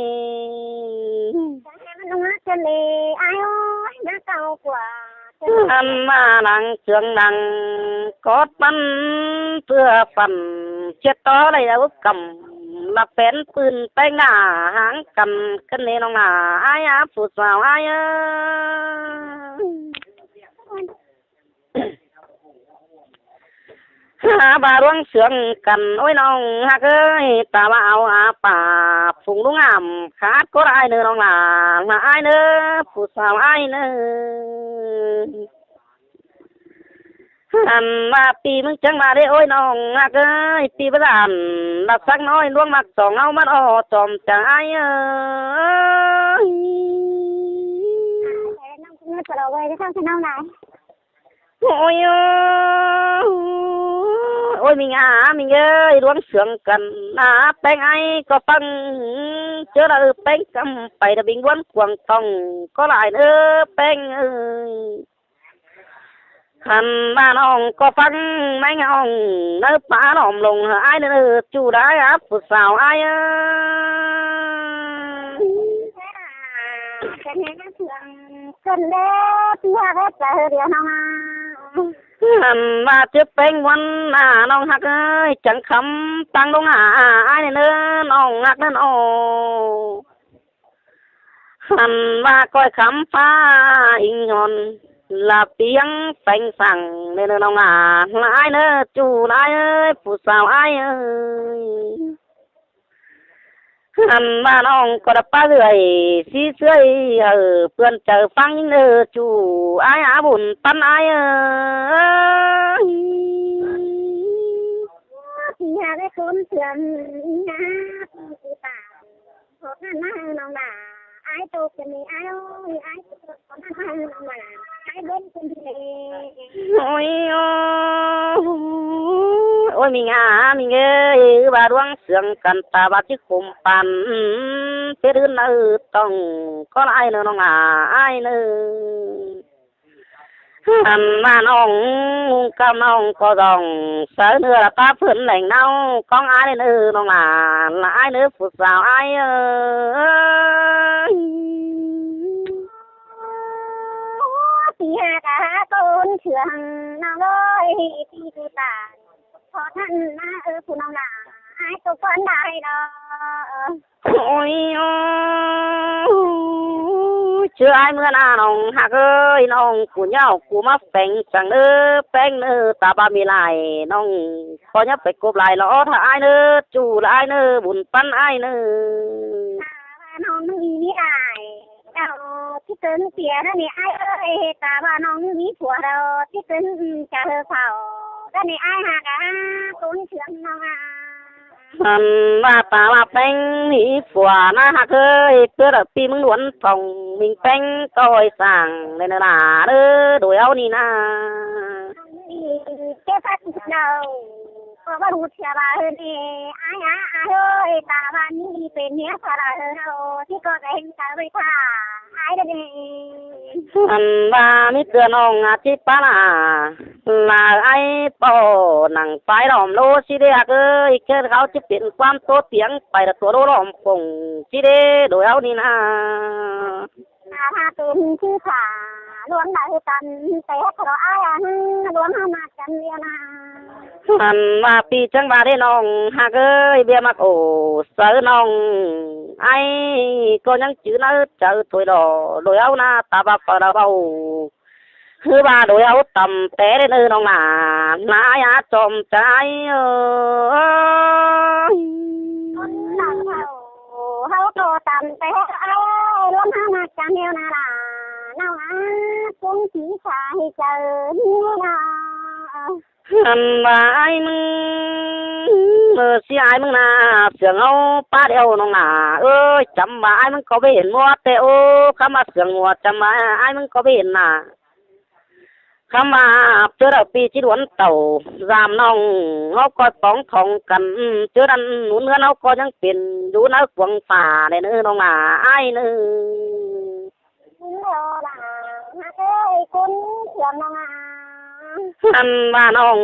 Ai ơi, nó cao quá. Ăn mà đang sướng đang cót bắn, ꞌpưa păn chết tó đây là úp cắm. Là pén pưn peng nả háng căn cân nê ꞌnọng nả ai á, phủ sào ai á. Hả, ba ꞌluống sướng căn, ôi ꞌnọng ꞌhặc ơi, ta ba au á pả phung ꞌlung ảm khát có ai nữa ꞌnọng nả, là ai nữa, phủ sào ai nữa. Ăn mà pi ꞌmứng chắng ba đê, ôi ꞌnọng ꞌhặc ơi, pi bá ăn, là sắc nói ꞌluống ꞌmặc song áo mắt o chòm chả ai ơi. Ôi ơ, ôi ꞌminh à, ꞌminh ơi, ꞌluống sướng căn, à, peng ai ꞌcọ ꞌphắng, chớ là, ừ, peng cắm pay là bình ꞌmuôn cuông tòng, có lại nữa, peng ơi. Hăn ba ꞌnọng ꞌcọ ꞌphắng, ꞌmeng ꞌnọng, nớ pá lỏm lông, hả ai nữa, ừ, chu đái áp phủ sào ai ơi. Cái này nó thường cần đấy, pi hả, cái chả hơi điều nào mà. Hăn ba chớ peng ꞌmuôn, à, ꞌnọng ꞌhặc ơi, chắng khắm, tăng đông, à, à, ai nữa, ꞌnọng ꞌhặc nữa, ꞌnọng. Hăn ba coi khắm pha inh nhòn, là piêng pheng săng, nên ꞌnọng à, là ai nữa, chu là ai ơi, phủ sào ai ơi. Hăn ba ꞌnọng ꞌcọ đa pá ꞌlưới, sí sưới, hả, pươn chaư ꞌphắng inh ơ, chu ai á bun tăn ai ơi. Pi hả, cái con thường, pi hả, pi hả. Có khả năng lòng là ai tô cái này ai ơi, ai tô có khả năng lòng là ai bên cái này. Ôi ơ, ôi ꞌminh à, ꞌminh ơi, ba ꞌluống sướng căn ta ba chứ khum păn, tết ưn nơ tòng, có là ai nơ ꞌnọng à, ai nơ. Ăn mà ꞌnọng, ꞌnọng căm ꞌnọng ꞌcọ dòng, sáư ꞌnưa là ta phươn lẻng ꞌnọng, ꞌcóng ai ꞌnư ꞌnọng à, là ai ꞌnư phủ sào ai ơi. Pi hả, cả con sướng ꞌnọng ơi, pi tu ta. Khó khăn mà, ơ, phủ ꞌnọng à, ai tô con đài đó. Ôi ơ, chứ ai ꞌmưa na ꞌnọng ꞌhặc ơi, ꞌnọng ꞌcú ꞌnháo ꞌcú ꞌmá pheng săng ꞌnớ, pheng ꞌnớ, ta ꞌva ꞌmí lai ꞌnọng, ꞌcọ ꞌnhá pay cốp lai lo, ꞌhặc ai ꞌnớ, chu là ai ꞌnớ, bun păn ai ꞌnớ. À, ꞌnọng ꞌmí ꞌmí lai, ꞌchí tớng ꞌtiế ꞌnị ải ơi, ta ꞌva ꞌnọng ꞌmí phua đaư, ꞌchí tớng chả hư phao, ꞌnị ải ꞌhặc a, ꞌcốn sương ꞌnọng a. ꞌHặn ꞌva ta ꞌva ꞌpéng ꞌmí phua ꞌnị ꞌhặc ơi, ꞌpưa đaư ꞌpi ꞌmứng ꞌluốn phỏng, ꞌminh ꞌpéng ꞌcọ ꞌhọi sảng, ꞌlẹo ꞌnớ ꞌna, ꞌlớ đuổi au ꞌnị ꞌna. ꞌCẹ phát đaư, ꞌcọ ꞌva ꞌhụ sia ꞌva ꞌhứ ꞌnị, ải a, ải ơi, ta ꞌva ꞌnị pên ꞌnị phua đaư ꞌhứ ꞌnị, ꞌchí ꞌcọ ꞌvén ta ꞌvạy phả ải đaư ꞌnị. ꞌHặn ꞌva ꞌmí ꞌtưa ꞌnọng a ꞌchí pá ꞌna, ꞌna ải ꞌpo nẳng phái đom ꞌlố ꞌchí đé ꞌhặc ơi, ꞌkhớt kháo ꞌchí pên ꞌquám ꞌtố tiếng pay đa tua đô đom phỏng ꞌchí đé đuổi au ꞌnị ꞌna. ꞌNa ꞌva tôm ꞌchư phả, ꞌluống đaư ꞌhứ tăm, té ꞌhặc ꞌcọ ải a, ꞌluống ꞌhứ ꞌmặc chăm ꞌviạk ꞌna. ꞌHặn ꞌva ꞌpi chắng ꞌva đé ꞌnọng ꞌhặc ơi, ꞌviạk ꞌmặc ổ, sáư ꞌnọng ải ꞌcọ ꞌnhắng chứ ꞌnớ chaư thôi đỏ, đuổi au ꞌna ta ꞌva phao đaư báu. ꞌHứ ꞌva đuổi au tăm té đé ꞌnớ ꞌnọng ꞌna, ꞌna ải a chom chaư ải ơi. ꞌCốn đaư hảư, hảư ꞌcọ tăm té ải ơi, ꞌluống ꞌhứ ꞌmặc chăm ꞌviạk ꞌna đa, ꞌnọng a, ꞌcốn ꞌchí sa ꞌhị chaư ꞌnị ꞌna. ꞌHặn ꞌva ải ꞌmứng, ꞌmự ꞌsị ải ꞌmứng ꞌna, sương au pá điêu ꞌnọng ꞌna ơi, chăm ꞌva ải ꞌmứng ꞌcọ báu hên ꞌmá té ô, khắm ꞌva sương ꞌmá chăm ꞌva ải ꞌmứng ꞌcọ báu hên ꞌna. Khắm ꞌva ꞌchớ đaư ꞌpi ꞌchí đuôn tảu, dăm ꞌnọng au ꞌcoi póng khong căn, ꞌchớ đăn ꞌnún ꞌngớn au ꞌcoi ꞌnhắng pên, dú ꞌnớ cuông phả ꞌnị ꞌnớ ꞌnọng ꞌna, ải ꞌnớ. ꞌCốn ꞌhặc ơi, ꞌcốn sương ꞌnọng a. ꞌHặn ꞌva ꞌnọng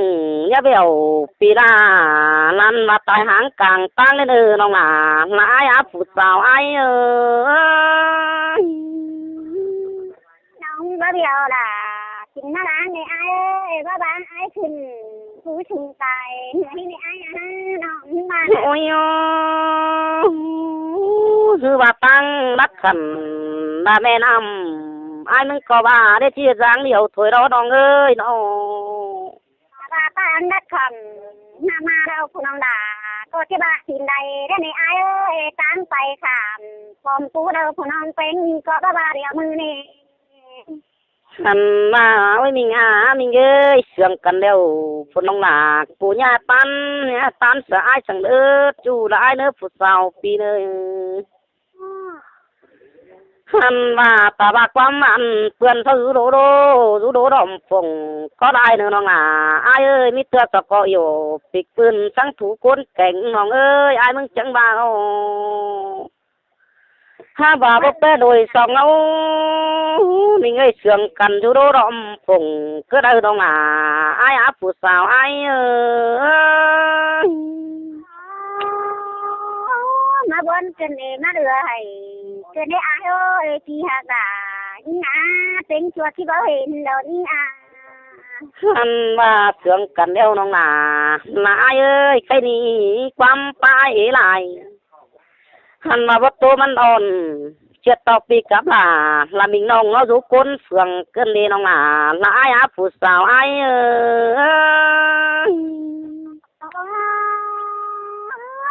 ꞌnhá bẻo ꞌpi đa, ꞌnặn ꞌva tai háng cang ꞌtáng ꞌnị ꞌnớ ꞌnọng ꞌna, ꞌna ải a phủ sáo ải ơi. ꞌNọng báu bẻo đa, kin ꞌna đa ꞌnị ải ơi, báu báu ải khửn, phủ sung tai, ꞌnị ải a, ꞌnọng ꞌmá. Ôi ôi, ꞌhứ ꞌva ꞌtáng lắt khăn, ꞌva ꞌme ꞌnặm, ải ꞌmứng ꞌcọ ꞌva đé ꞌchí dáng điêu thôi đỏ ꞌnọng ơi ꞌnọ. ꞌVa ꞌtáng lắt khăn, ꞌnặm ꞌmá đaư phủ ꞌnọng đa, ꞌcọ ꞌchí ꞌva kin đảy, đé ꞌnị ải ơi, ꞌtáng pay khảm, pom pú đaư phủ ꞌnọng pên, ꞌcọ báu ꞌva điêu ꞌmự ꞌnị. ꞌHặn ꞌva, ôi ꞌminh a, ꞌminh ơi, sương căn điêu, phủ ꞌnọng ꞌna, phủ ꞌnhá ꞌtán, ꞌnhá ꞌtán sa ải săng đớt, ꞌchu đa ải ꞌnớ phủ sáo ꞌpi ꞌnớ. ꞌHặn ꞌva ta ꞌva ꞌquám ăn ꞌpươn sau dú đô đô, dú đô đom phỏng, ꞌcọ đảy ꞌnớ ꞌnọng ꞌna, ải ơi, ꞌmí ꞌtưa sa ꞌcọ yua, pik ꞌpươn săng phủ ꞌcốn keng ꞌnọng ơi, ải ꞌmứng chắng ꞌva ô. Hák ꞌva báu ꞌpé đuổi song au, ꞌminh ơi, sương căn dú đô đom phỏng, ꞌcọ đảy ꞌnọng ꞌna, ải a phủ sáo ải ơi. ꞌMá bón cơn ê ꞌmá lưa hảy, cơn ê ải ơi, ꞌpi ꞌhặc đa, ꞌnị a, pên ꞌchua ꞌchí báu hên đaư ꞌnị a. ꞌHặn ꞌva sương căn điêu ꞌnọng ꞌna, ꞌna ải ơi, ꞌkhạy ꞌnị ꞌquám pá ải ê lai. ꞌHặn ꞌva báu tô ꞌmắn ón, ꞌchưa ꞌtọ ꞌpi cắp đa, ꞌla ꞌminh ꞌnọng ꞌnọ dú ꞌcốn sương cơn ê ꞌnọng ꞌna, ꞌna ải a phủ sáo ải ơi. Ơ,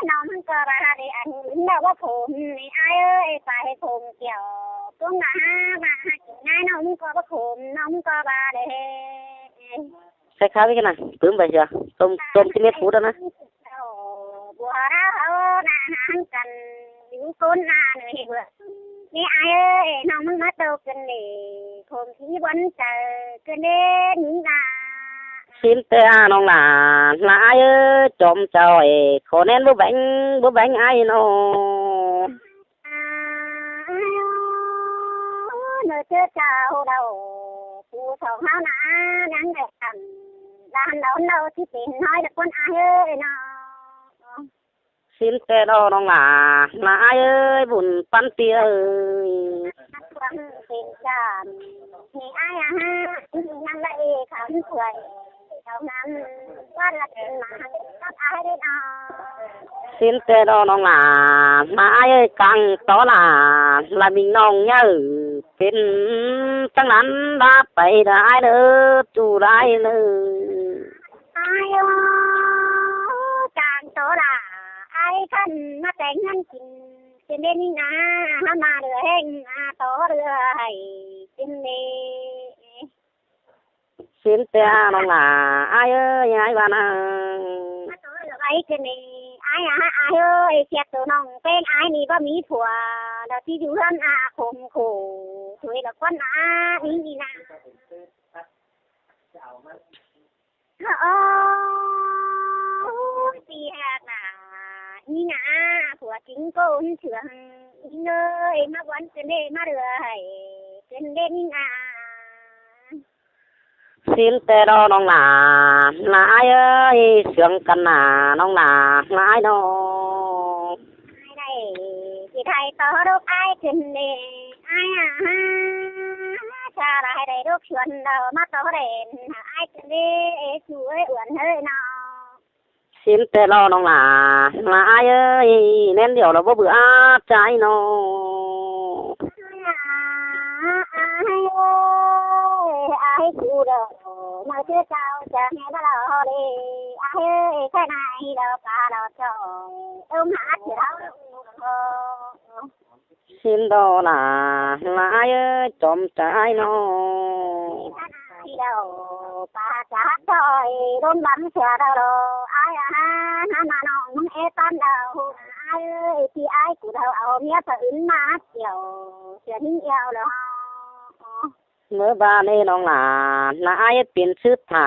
ꞌnọng ꞌmứng ꞌcọ ꞌva đảy ăn đaư báu khôm ꞌnị ải ơi, pay khôm kiẻo, ꞌcốn ꞌva hák ꞌva hák kin ꞌnị ꞌnọng ꞌmứng ꞌcọ báu khôm, ꞌnọng ꞌmứng ꞌcọ ꞌva đảy. Khay khay ꞌmí ꞌnị, tứm pay sia, tôm, tôm ꞌchí mết phút ꞌnớ. Ơ, bua đaư hảư ꞌna háng căn, dú ꞌcốn ꞌna ꞌnị bua. ꞌNị ải ơi, ꞌnọng ꞌmứng ꞌmá tô cơn ê, khôm ꞌchí bón chaư, cơn ê ꞌnị ꞌna. Sín ꞌtẹ a ꞌnọng ꞌna, ꞌna ải ơi, chom chaư ê, khổ nên báu béng, báu béng ải ꞌnọ. A, ơ, ꞌnớ ꞌchớ chaư đaư, phủ sáo hảư ꞌna, ꞌnhắng đảy căn, đa hăn đaư đaư ꞌchí pên ꞌnọi đa ꞌcốn ải ơi ꞌnọ. Sín ꞌtẹ đaư ꞌnọng ꞌna, ꞌna ải ơi, bun ꞌpắn ꞌpi ơi. Quang pên chăm, ꞌnị ải a hák, ꞌnị ꞌnặm đa ê khắm khuai, khảu ꞌnặm, ꞌquá đa pên ꞌmá hăng cắp ải đảy ꞌnọ. Sín ꞌtẹ đaư ꞌnọng ꞌna, ꞌna ải ơi, cang tó đa, ꞌla ꞌminh ꞌnọng ꞌnhá pên, chắng ꞌnặn đa pay đa ải ꞌnớ, ꞌchu đa ải ꞌnớ. Ải ơ, cang tó đa, ải khăn ꞌmá téng ꞌngớn kin, Chơn đen ꞌnị ꞌnạ, ꞌhá ꞌmá đu ꞌhêng ꞌnạ, tó đu ꞌhạy chơn đen. Sín ꞌtẹ ꞌnọng lả, ai ơi, ai ꞌva ꞌnạ. Tó đu ꞌhạy chơn đen, ai ꞌnạ, ai ơi, ꞌchẹ tô ꞌnọng ꞌpéng ai ꞌnị báu ꞌmí phua, đa ꞌchí dú ꞌhướn ꞌnạ khôm khổ, thuế đa ꞌquán ꞌnạ, ꞌnị ꞌnị ꞌnạ. Ơ, ơ, pi hạc ꞌnạ, ꞌnị ꞌnạ, phua chính cốn trưởng, ꞌnị ơi, ꞌmá bón chơn đen ꞌmá đu ꞌhạy chơn đen ꞌnị ꞌnạ. Sín ꞌtẹ ꞌnọng lả, ꞌnạ ai ơi, sương căn ꞌnạ ꞌnọng lả, ꞌnạ ai ꞌnọ. Ai đảy, ꞌchí ꞌhạy tó đốc ai chơn đen, ai ꞌnạ, chả đảy đốc suôn đaư ꞌmá tó đen, ai chơn đen, ê, su ơi, uôn hơi ꞌnọ. Sín ꞌtẹ ꞌnọng lả, ꞌnạ ai ơi, ꞌmen điêu lỏ báu bự áp ꞌchái ꞌnọ. Ai ơi, ai su đaư, ꞌmá ꞌchớ chảu chả nghe báu lo đê, ai ơi, cái này đaư pa đaư choi, ôm hát chả đaư. Sín ꞌnọng lả, ꞌnạ ai ơi, chom chả ai ꞌnọ. Ai đaư, pa chả choi, đôn bắn chả đaư đô, ai ꞌnạ, ꞌnạ ꞌnọng ꞌmứng ê tăn đaư, ai ơi, ꞌchí ai cu đaư au ꞌmía pha ứn ꞌmá chẻo, chẻo ꞌhính eo đaư. ꞌMớ ꞌva ꞌnị ꞌnọng lả, ꞌnạ ai pên ꞌsứ thả,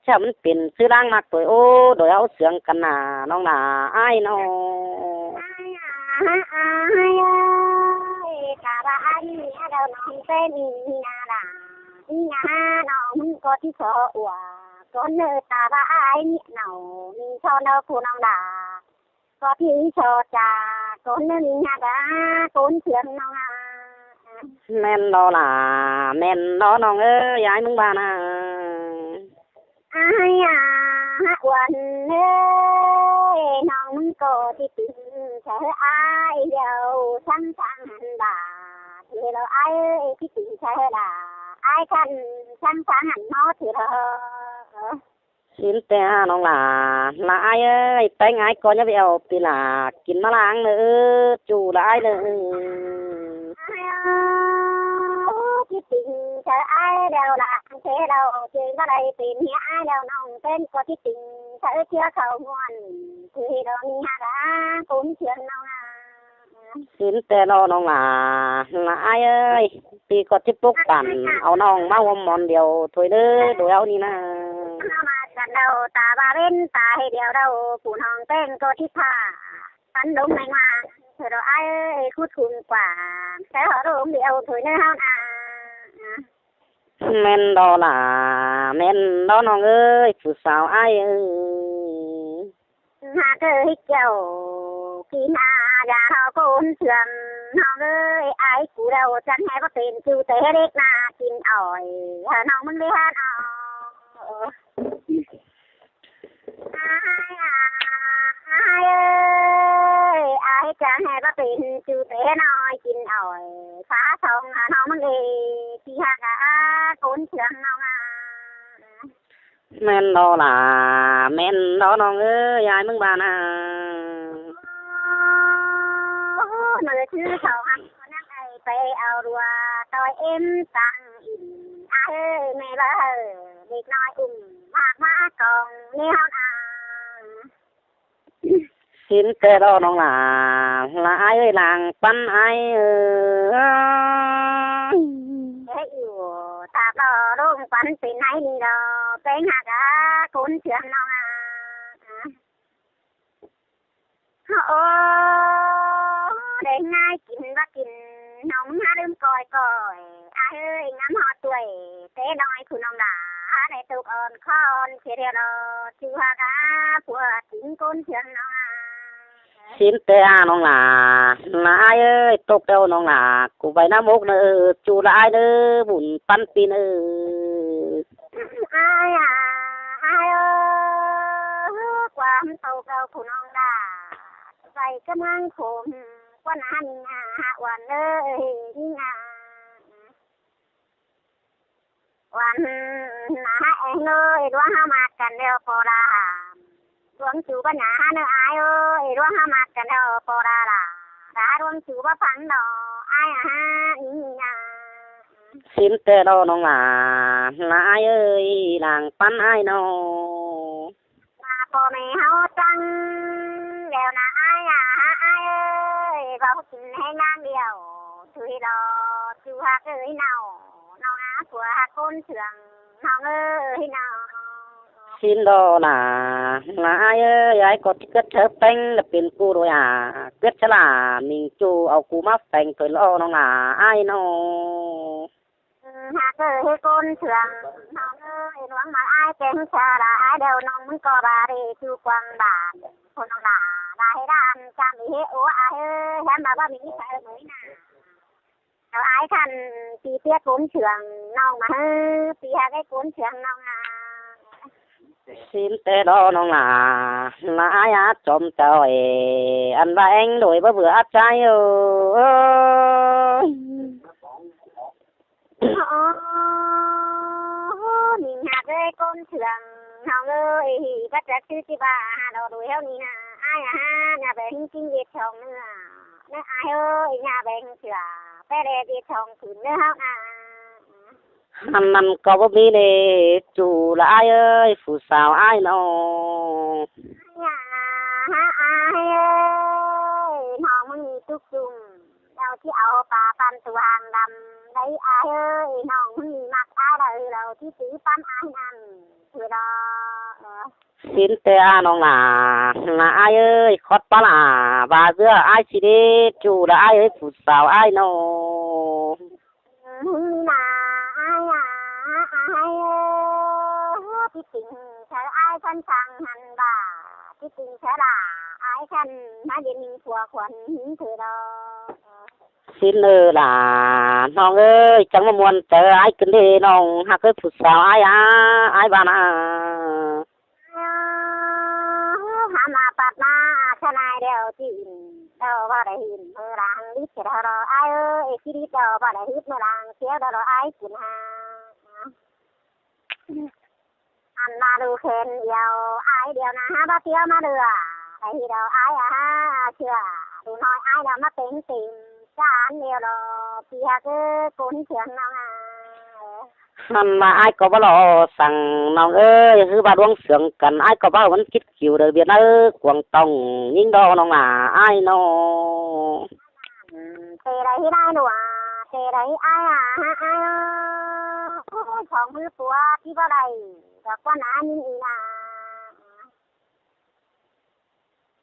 chả ꞌmắn pên ꞌsứ ꞌláng ꞌmặc ꞌtoi, ố, đuổi au sương căn ꞌnạ ꞌnọng lả, ai ꞌnọ. Ai ơi, ta ꞌva ai ꞌnị đaư ꞌnọng ꞌpéng ꞌnị ꞌnạ lả, ꞌnị ꞌnạ ꞌnọng ꞌmứng ꞌcọ ꞌchí so ua, cốn ꞌnị ta ꞌva ai ꞌnị ꞌnọng, ꞌmí so đaư phủ ꞌnọng lả. Có thi so chả, cốn ꞌnị ꞌnạ đa, cốn sương ꞌnọng ꞌnạ. ꞌMen ꞌnọ lả, ꞌmen ꞌnọ ꞌnọng ơi, ai ꞌmứng ꞌva ꞌnạ. Ai ꞌnạ, uôn ơi, ꞌnọng ꞌmứng ꞌcọ ꞌchí tứn chaư ai điêu, sắng sắng hẳn bả, thì lo ai ơi, ꞌchí tứn chaư đa, ai căn sắng sắng hẳn ꞌmó thì lo. Sín ꞌtẹ ꞌnọng lả, ꞌnạ ai ơi, ꞌpéng ai ꞌcọ ꞌnhá ꞌvẹo pi lả, kin ꞌmá ꞌláng ꞌnớ, ꞌchu lả ai ꞌnớ. Ai ơi, ꞌchí tứn chaư ai điêu lả, thế đaư, chê ꞌva đảy pên ꞌnị ai điêu ꞌnọng, ꞌpéng ꞌcọ ꞌchí tứn chaư ꞌchưa khảu ꞌmuôn, thế đaư ꞌnị hả đa, cốn sương ꞌnọng ꞌnạ. Sín ꞌtẹ ꞌnọng lả, ꞌnạ ai ơi, pi ꞌcọ ꞌchí pốc pản, au ꞌnọng ꞌmá ꞌhuôm ꞌmón điêu thôi ꞌnớ, đuổi au ꞌnị ꞌnạ. ꞌNọ ꞌmá căn đaư, ta ꞌva ꞌvến ta ꞌhế điêu đaư, phủ ꞌnọng ꞌpéng ꞌcọ ꞌchí thả, pắn đốm meng ꞌmá, thôi đaư ai ơi, khút khung quảng, cái họ đốm điêu thôi ꞌnớ ꞌháo ꞌnạ. ꞌMen ꞌnọ lả, ꞌmen ꞌnọ ꞌnọng ơi, phủ sáo ai ơi. Hả cơ hít chèo, kín à, gà ho cốn sương, ꞌnọng ơi, ai cu đaư, chắng hé báu pên, chu té đếc ꞌnạ, kin ỏi, hả ꞌnọng ꞌmứng đi hả ꞌnọng. Ai à, ai ơi, ai chắng hé báu pên, chu té ꞌnọi, kin ỏi, phá song, hả ꞌnọng ꞌmứng đi, ꞌchí hả gà, cốn sương ꞌnọng ꞌnạ. ꞌMen ꞌnọ lả, ꞌmen ꞌnọ ꞌnọng ơi, ai ꞌmứng ꞌva ꞌnạ. Ơ, ꞌmự ꞌchư sau hăn ꞌcọ ꞌnhắng đảy pay au đua, ꞌtoi êm tăng ỉn, ai ơi, mẹ ꞌva hơ, đếc ꞌnọi ủm, ꞌmặc ꞌmá cong, ꞌnị ꞌháo ꞌnạ. Sín ꞌtẹ ꞌnọng lả, lả ai ơi, lăng pắn ai ơi. Ê, ꞌiu, ta ꞌcọ đông pắn pên ai ꞌnị lo, ꞌpéng hả gà, cốn sương ꞌnọng ꞌnạ. Ơ, ơ, đảy ꞌngai kin ꞌva kin, ꞌnọng hả ꞌlưm coi coi, ai ơi, ngắm ꞌhọt ꞌtoi, té ꞌnọi phủ ꞌnọng lả, hả đảy tốc òn khon, sia điêu lo, chu hả gà, phua chính cốn sương ꞌnọng ꞌnạ. Sín ꞌtẹ ꞌnọng lả, lả ai ơi, tốc đaư ꞌnọng lả, ꞌcọ vảy ꞌnắm ốc ꞌnớ, chu lả ai ꞌnớ, bun pắn pin ơ. Ai à, ai ơi, quảng tốc đaư phủ ꞌnọng lả, vảy ꞌcọ ꞌmướng khôm, ꞌquá ꞌnạ ꞌnị ꞌnạ, hả uôn ơi, ꞌnị ꞌnạ. Uôn ꞌnạ hả ꞌnị ơi, ꞌluống ꞌháo ꞌmặc căn điêu ꞌpo đa hả. ꞌLuống chu bá ꞌnạ hả ꞌnị ai ơi, ꞌluống ꞌháo ꞌmặc căn điêu ꞌpo đa lả. Đa ꞌluống Su báu phắng đỏ ai à ha, nín nả. Sín ꞌtẹ lo ꞌnọng lả, lả ai ơi, làng pắn ai ꞌnọ. Mà ꞌpo ꞌme ꞌháu ꞌchăng, đẻo nả ai à ha, ai ơi, báu kín ꞌhéng ꞌnáng điêu, thui lo, su ꞌhặc ơi ꞌnọ, ꞌnọng a, ꞌpưa ꞌhặc ꞌcốn sương, ꞌnọng ơi ꞌnọ. Sín lo lả, lả ai ơi, ai ꞌcọ ꞌcứt chaư ꞌpéng lả pên ꞌcú đuổi à, ꞌcứt chaư lả ꞌminh ꞌchu au ꞌcú ꞌmá pheng thôi lo ꞌnọng lả ai ꞌnọ. ꞌHặc ơi ꞌcốn sương, ꞌnọng ơi, ꞌluống ꞌmá ai ꞌpéng chaư lả ai đẻo ꞌnọng ꞌmắn ꞌcọ ba đi ꞌchu quăng bản, ꞌcốn ꞌnọng lả, lả ꞌhế đan, chăm đi ꞌhế ố ai ơi, hén ꞌmá báu ꞌmí chaư ꞌmới nả. Đẻo ai khăn, ꞌpi ꞌtiếc ꞌcốn sương, ꞌnọng ꞌmá ꞌhứ, ꞌpi ꞌhặc ꞌcốn sương ꞌnọng à. Sín ꞌtẹ lo ꞌnọng lả, lả ai a, chom chảu ê, ăn ꞌva ꞌéng đuổi báu bưa át ꞌchái ơ. Ơ, ꞌminh ꞌhặc ơi ꞌcốn sương, ꞌnọng ơi, báu chắc ꞌsứ ꞌchí ba ha đo đuổi ꞌháu nín nả, ai à ha, nả beng ꞌhính ꞌchí ꞌdệt chong ꞌnớ, ꞌnớ ai ơi, nả beng ꞌchưa, ꞌpé đe ꞌdệt chong khửn ꞌnớ ꞌháu à. Hăn ꞌnặn ꞌcọ báu ꞌmí đe, ꞌchu lả ai ơi, phủ sáo ai ꞌnọ. Ai à ha, ai ơi, ꞌnọng ꞌmắn ꞌmí túc ꞌchung, đẻo ꞌchí au pá păn tu hang đăm đảy ai ơi, ꞌnọng ꞌmắn ꞌmí mắc ai đảy lo ꞌchí tứ păn ai ꞌnặn, thui lo. Sín ꞌtẹ a ꞌnọng lả, lả ai ơi, khót pá lả, ba ꞌdứa ai ꞌchí đe, ꞌchu lả ai ơi, phủ sáo ai ꞌnọ. ꞌMắn ꞌmí nả ai à, ai ơi, ꞌchí tỉnh chaư ai khăn săng hăn ba, ꞌchí tỉnh chaư lả ai khăn, ꞌmá đin ꞌminh phua khuôn ꞌhính thui lo. Sín ơ lả, ꞌnọng ơi, chắng ꞌmá muôn chaư ai ꞌcứn đê ꞌnọng, ꞌhặc ơi phủ sáo ai à, ai ba nả. Hăm a pắt ꞌmá, ꞌchớ ꞌnị đẻo ꞌchí đin, đẻo báu đảy hít, ꞌmưa lăng đít ꞌchí đẻo lo ai ơi, ꞌchí đít đẻo báu đảy hít, ꞌmưa lăng ꞌchí đẻo lo ai ꞌcứn ha. Ăn ꞌmá đu khen điêu, ai điêu nả ha báu ꞌtiếu ꞌmá đưa, đảy hít đẻo ai à ha, ꞌchưa, đu ꞌnọi ai đẻo ꞌmá pên têm, chả ăn điêu lo, ꞌpi ꞌhặc ơi ꞌcốn sương ꞌnọng à. Hăn ꞌmá ai ꞌcọ báu lo săng ꞌnọng ơi, ꞌhứ ba ꞌluống sương căn ai ꞌcọ báu ꞌmắn kít kiu đảy biên ơi, cuông tong ꞌnhính đo ꞌnọng lả ai ꞌnọ. Tê đảy hít ai đua, tê đảy ai à ha ai ơ, chong ꞌhứ pua ꞌchí báu đảy, đẻo ꞌquá nả ꞌnhính ꞌnị nả.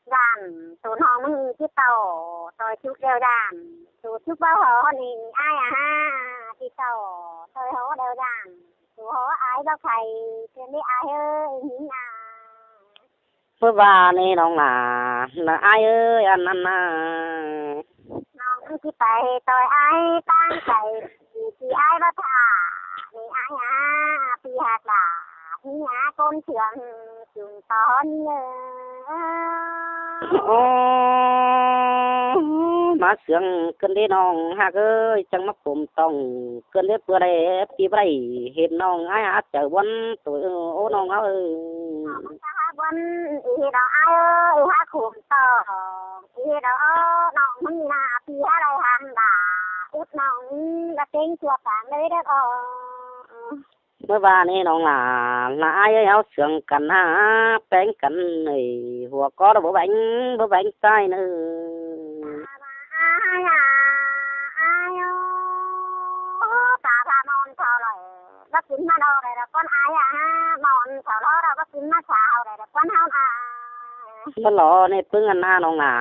Dản, ꞌtố ꞌnọng ꞌmắn ꞌchí ꞌtạu, ꞌtoi súc đeo dản, ꞌtố súc báu hó ꞌnị ai à ha, ꞌchí ꞌtạu, ꞌtoi hó đeo dản, ꞌtố hó ai báu khay, ꞌchớ ꞌnị ai ơ, ꞌnhính à. ꞌMưa ba ꞌnị ꞌnọng lả, lả ai ơi, ăn ăn à. ꞌNọng ꞌchí pay ꞌtoi ai ꞌtáng khay, ꞌchí ai báu thả, ꞌnị ai à, ꞌpi ꞌhặc lả, ꞌnị à, ꞌcốn sương, sương tón ơ. Ô, ꞌmá sương ꞌcứn đê ꞌnọng ꞌhặc ơi, chắng ꞌmá khôm tong ꞌcứn đê ꞌpưa đảy, ꞌpi báu đảy hên ꞌnọng ai át chaư ꞌbuôn ꞌtội, ô ꞌnọng áo ơi. Áo ꞌbuôn, ꞌí đỏ ai ơi, ꞌhá khôm tong, ꞌí đỏ ꞌnọng ꞌmắn nả ꞌpi ꞌhá đảy hăng đả, út ꞌnọng đa ꞌtếng ꞌchua pang đảy đa ꞌcọ. ꞌMưa ba ꞌnị ꞌnọng lả, lả ai ơi, áo sương căn ha, péng căn ơi, hua ꞌcọ đa báu bẻng, báu bẻng ꞌchái ꞌnớ. Ai à, ai ơ, ta ba mon thỏ lỏ, báu kín ꞌmá đo đảy đa ꞌquán ai à, mon thỏ lỏ đa báu kín ꞌmá sao đảy đa ꞌquán ꞌháu à. Báu lo ꞌnị ꞌpứng ăn ăn ꞌnọng lả,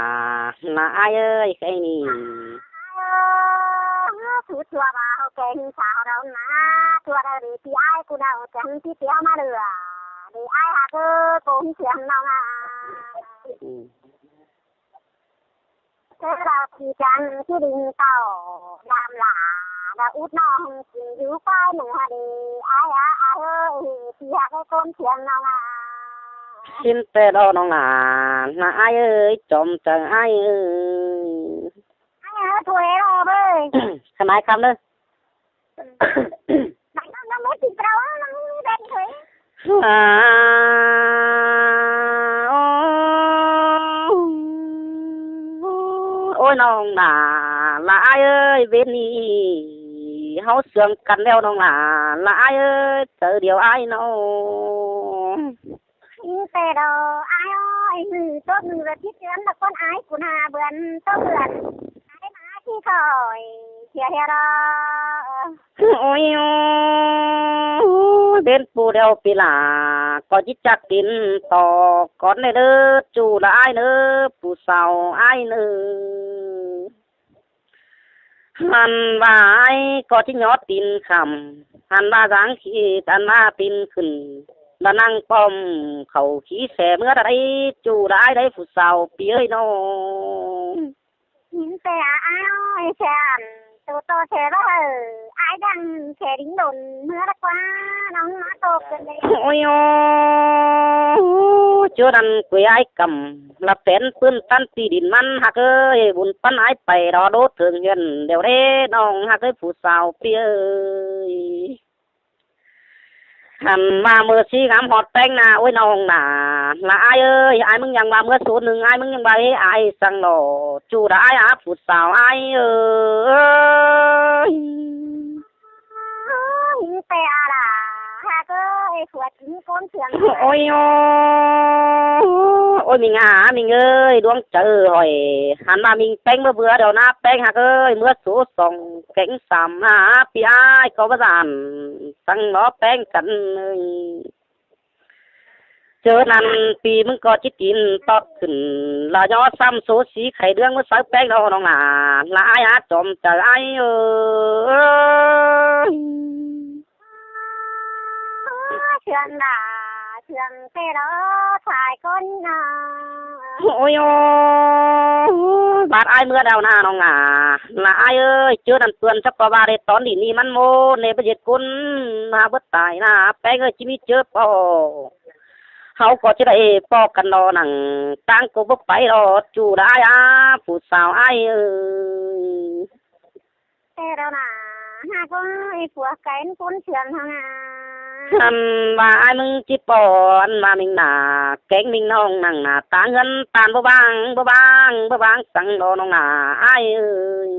lả ai ơi, khay ꞌnị. Ai ơ, ꞌsứ ꞌchua ba hảư keng sao đao nả, ꞌchua đao đi ꞌpi ai ꞌcú đao chắng ꞌchí ꞌtiếu ꞌmá đưa, đi ai ꞌhặc ơ, ꞌcốn sương ꞌnọng à. Ừ. Thế là chỉ chắn chỉ định tỏ làm lạ, là út ꞌnọng chính dú quái nụ hả đi, ai à, ai ơi, thì hả cái ꞌcốn sương ꞌnọng à. Sín ꞌtẹ lo ꞌnọng lả, lả ai ơi, chom chắng ai ơi. Ai ơi, thôi lo bơi. Khăn ai khăm đơ. Bánh nó, nó mốt thì brau, nó mốt thì brau thôi. À, ô, ô, ꞌNọng nả, là ai ơi, bên ꞌnị ꞌháu sương căn ꞌlẹo ꞌnọng nả, là ai ơi, chớ điêu ai ꞌnọng. ꞌTẹ đó ai ơi, ꞌhứ ꞌtố ꞌnưng ꞌdệt chết ꞌchớ ꞌnặn ꞌcốn ai cún ha bươn ꞌtố bươn. Ai ꞌmá ꞌchí khỏi, chia hia đó. Ôi, ôi, bên phủ đeo pì lả, có chít chắc tin tỏ con này đớ, chủ là ai nữa, phủ sao ai nữa. Hẳn ꞌva ai có chít nhó tin khăm, hẳn ꞌva dáng khi, hẳn ꞌva tin khửn, là năng pom khẩu khí xe mưa đã đấy, chủ là ai đấy, phủ sao pì ơi nó. Nín xe á ao, xe ẳn, tố tô xe bá hở, ai đang xe đính đồn mưa đã qua, nóng nó tô cần đấy. Ôi ô, chúa đăn quê ai cầm, là phén pưn tăn ti đính măn hạc ơi, bún păn ai pay đó đốt thường huyền đều đế nong hạc ơi phủ sao pì ơi. Hẳn ꞌva mưa sí ngắm hót ꞌpéng nả, ôi ꞌnọng nả, là ai ơi, ai ꞌmứng ꞌnhắng ꞌva mưa số ꞌnưng, ai ꞌmứng ꞌnhắng ꞌva ê ai săng lỏ, chủ đã ai áp phủ sao ai ơi. Ôi, ꞌtẹ à là, ha cơ, ê, phủ chính ꞌcốn sương. Ôi ô, ôi, ꞌminh à, ꞌminh ơi, đuống chớ hỏi, hẳn ꞌva ꞌminh ꞌpéng bá bưa đeo nả ꞌpéng hạc ơi, mưa số song kéng sắm hả, pì ai có bá dản, săng nó ꞌpéng căn ơi. ꞌChớ ꞌnặn pì ꞌmứng có chít tin tót khửn, là nhó sắm số sí khay đương mưa sáư ꞌpéng đó ꞌnọng nả, là ai á chom chớ ai ơi. Sương nả, sương ꞌtẹ đó, thái ꞌcốn nả. Ôi ô, bát ai mưa đeo nả ꞌnọng nả, là ai ơi, ꞌchớ ꞌnặn ꞌpươn chắc có ꞌva đế tón đi ni măn mô, nê bá ꞌdệt ꞌcốn, nả bớt tài nả, ꞌpéng ơi, chít ꞌmí ꞌchớ pò. Hảư có chít đảy pò căn đó nẳng, ꞌtáng cô bốc pay đó, chủ đã ai á, phủ sao ai ơi. Ê, đâu nả, ha có ê phủ cái ꞌcốn sương hả nả. Hẳn ꞌva ai ꞌmứng chít pò, hẳn ꞌva ꞌminh nả, kéng ꞌminh ꞌnọng nẳng nả, ꞌtáng ꞌngớn ꞌtan bá bang, bá bang, bá bang, săng đó ꞌnọng nả, ai ơi.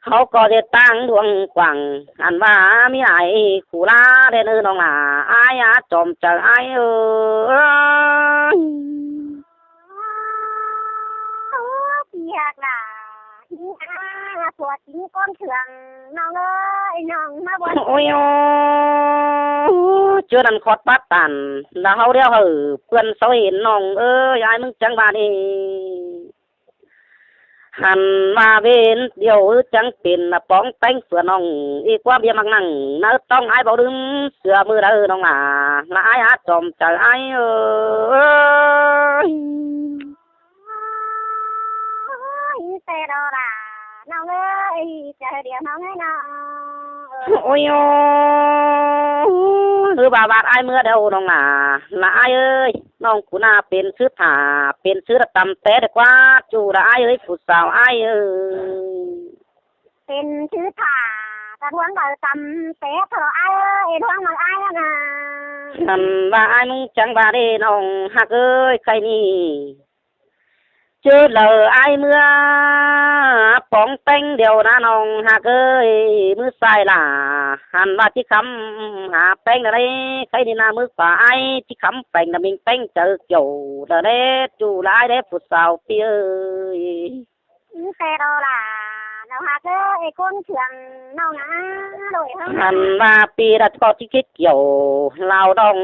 Hảư có ꞌdệt ꞌtáng đuống quảng, hẳn ꞌva ꞌmí ai khủ lá đen ơi ꞌnọng nả, ai á chom chớ ai ơi. Ôi, pì hạc nả, chính á, phủ chính ꞌcốn sương, ꞌnọng ơi, ꞌnọng ꞌmá bón. Ôi ô, ꞌchớ ꞌnặn khót bát tản, là hảư đeo hảư, ꞌpươn sáu hên ꞌnọng ơi, ai ꞌmứng chắng ꞌva đi. Hẳn ꞌva bên điêu ư chắng pên, là póng ꞌpéng phửa ꞌnọng, ê ꞌquám bia ꞌmặc nẳng, nả ư ꞌtóng ai báu đưm, sửa mưa đaư ꞌnọng nả, là ai á chom chớ ai ơi. Ôi, ꞌtẹ đó là, ꞌnọng ơi, chớ điêu ꞌnọng ơi ꞌnọng. Ôi ô, ư ꞌva bát ai mưa đeo ꞌnọng nả, là ai ơi, ꞌnọng cú nả pên sư thả, pên sư đã tăm té đé ꞌquá, chủ là ai ơi, phủ sao ai ơi. Pên sư thả, ta ꞌhuống ꞌva tăm té thọ ai ơi, ê ꞌhuống ꞌva ai ꞌnặn nả. Hẳn ꞌva ai ꞌmứng chắng ꞌva đi ꞌnọng hạc ơi, khay ꞌnị. ꞌChớ đaư ai mưa póng ꞌpéng điêu nả ꞌnọng hạc ơi, mưa sai lả, hẳn ꞌva chít khắm hả ꞌpéng đaư đé, khay ꞌnị nả mưa khóa ai chít khắm ꞌpéng nả ꞌminh ꞌpéng chớ kiểu đaư đé, chủ là ai đé phủ sao pì ơi. Ư, ꞌtẹ đó là, ꞌnọng hạc ơi, ê ꞌcốn sương ꞌnọng nả, đôi hơng. Hẳn ꞌva pì đã có chít khít kiểu, lao động,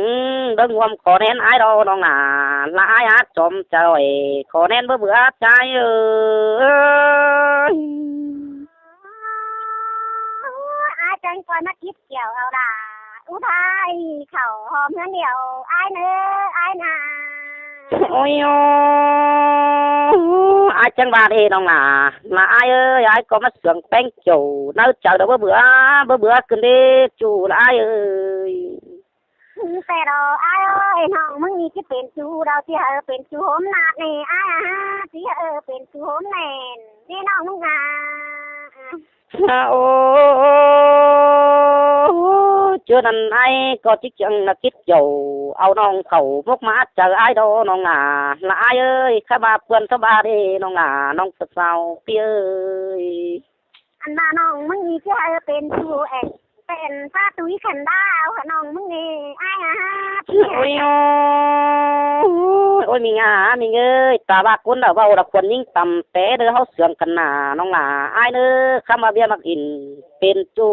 đơng ꞌhuôm khó ꞌnén ai đó ꞌnọng nả, là ai á chom chớ khỏi, khó ꞌnén bá bưa chớ ai ơi. Ai chắng coi ꞌmá chít kiểu au đả, ú thái khảu hòm ꞌhướn điêu, ai nớ, ai nả. Ôi ô, ai chắng ꞌva đi ꞌnọng nả, là ai ơi, ai có ꞌmá sương ꞌpéng kiểu, nả chớ đó bá bưa, bá bưa ꞌcứn đi, chủ là ai ơi. Ư, ꞌtẹ đó, ai ơi, ꞌnọng ꞌmứng ꞌnị chít pên chủ, đaư ꞌchí hảư pên chủ hốm nạt ꞌnị, ai à, ꞌchí hảư pên chủ hốm ꞌnẹn, đi ꞌnọng ꞌmứng à. À, ô, ô, ô, ô, ꞌChớ ꞌnặn ải ꞌcọ ꞌchí chắng ꞌnạ kít dú au ꞌnọng khảu mốc ꞌmá chaư ải đó ꞌnọng lả, lả ải ơi, khá ꞌva ꞌpươn sáo ꞌva đi ꞌnọng lả, ꞌnọng sáo ꞌpi ơi. Ăn ꞌva ꞌnọng ꞌmứng ꞌnị ꞌchí hảư pên su ên, pên ꞌphạ tui khăn đao hả ꞌnọng ꞌmứng ꞌnị, ải hả? Ôi ôi, ôi, ꞌmí ꞌnhá, ꞌmí ꞌnhá ơi, ta ꞌva ꞌcốn đaư ꞌvạu đa khuôn ꞌnhính tăm té đơ ꞌháu siêng căn nả ꞌnọng lả, ải ꞌnớ, khá ꞌva ꞌviạk ꞌmặc ỉn pên su.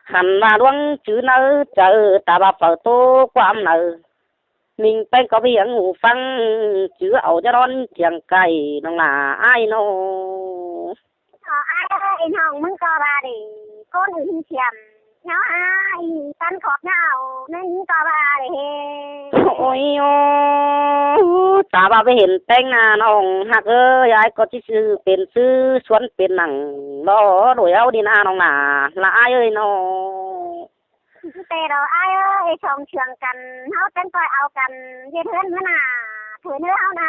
Hăn ꞌva ꞌluống chứ ꞌnớ chaư, ta ꞌva phaư ꞌtố ꞌquám nả, ꞌminh ꞌpéng ꞌcọ ꞌmí hing hủ ꞌphắng, chứ au ꞌnhá ꞌnón thiêng cai ꞌnọng lả ải ꞌnớ. Ơ, ải ơi, ꞌnọng ꞌmứng ꞌcọ ꞌva đi, ꞌcốn ứn thiêm ꞌnhá ải, tăn khót ꞌnhá au, ꞌnưng ꞌcọ ꞌva đi. Ôi ôi, ta ꞌva ꞌviạk hên ꞌpéng ꞌnạ ꞌnọng ꞌhặc ơi, ải ꞌcọ ꞌchí sư pên sư suốn pên nẳng lo đuổi ꞌháu đi ꞌnạ ꞌnọng lả, lả ải ơi ꞌnớ. Té đó ải ơi, song siêng căn, ꞌháu ꞌtếng ꞌcoi au căn, ꞌdệt ꞌhướn ꞌmứa nả, thuế ꞌnớ ꞌháu nả.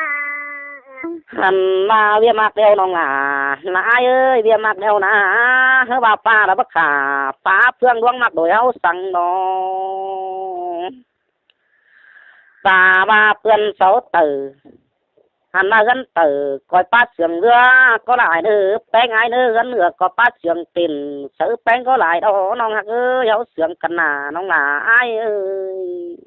Hăn ꞌva ꞌviạk ꞌmặc đeo ꞌnọng lả, lả ải ơi, ꞌviạk ꞌmặc đeo nả, ꞌhứ ꞌva ꞌpá đa báu khả, ꞌpá ꞌphướng ꞌluống ꞌmặc đuổi ꞌháu săng ꞌnớ. Ta ꞌva ꞌpươn sáo tảu, hăn ꞌva ꞌhướn tảu, ꞌcoi ꞌpá siêng ꞌlứa ꞌcọ lai ꞌnớ, ꞌpéng ải ꞌnớ, ꞌhướn ꞌlứa ꞌcọ ꞌpá siêng pên, sáư ꞌpéng ꞌcọ lai đó ꞌnọng ꞌhặc ơi, ꞌháu siêng căn nả ꞌnọng lả ải ơi.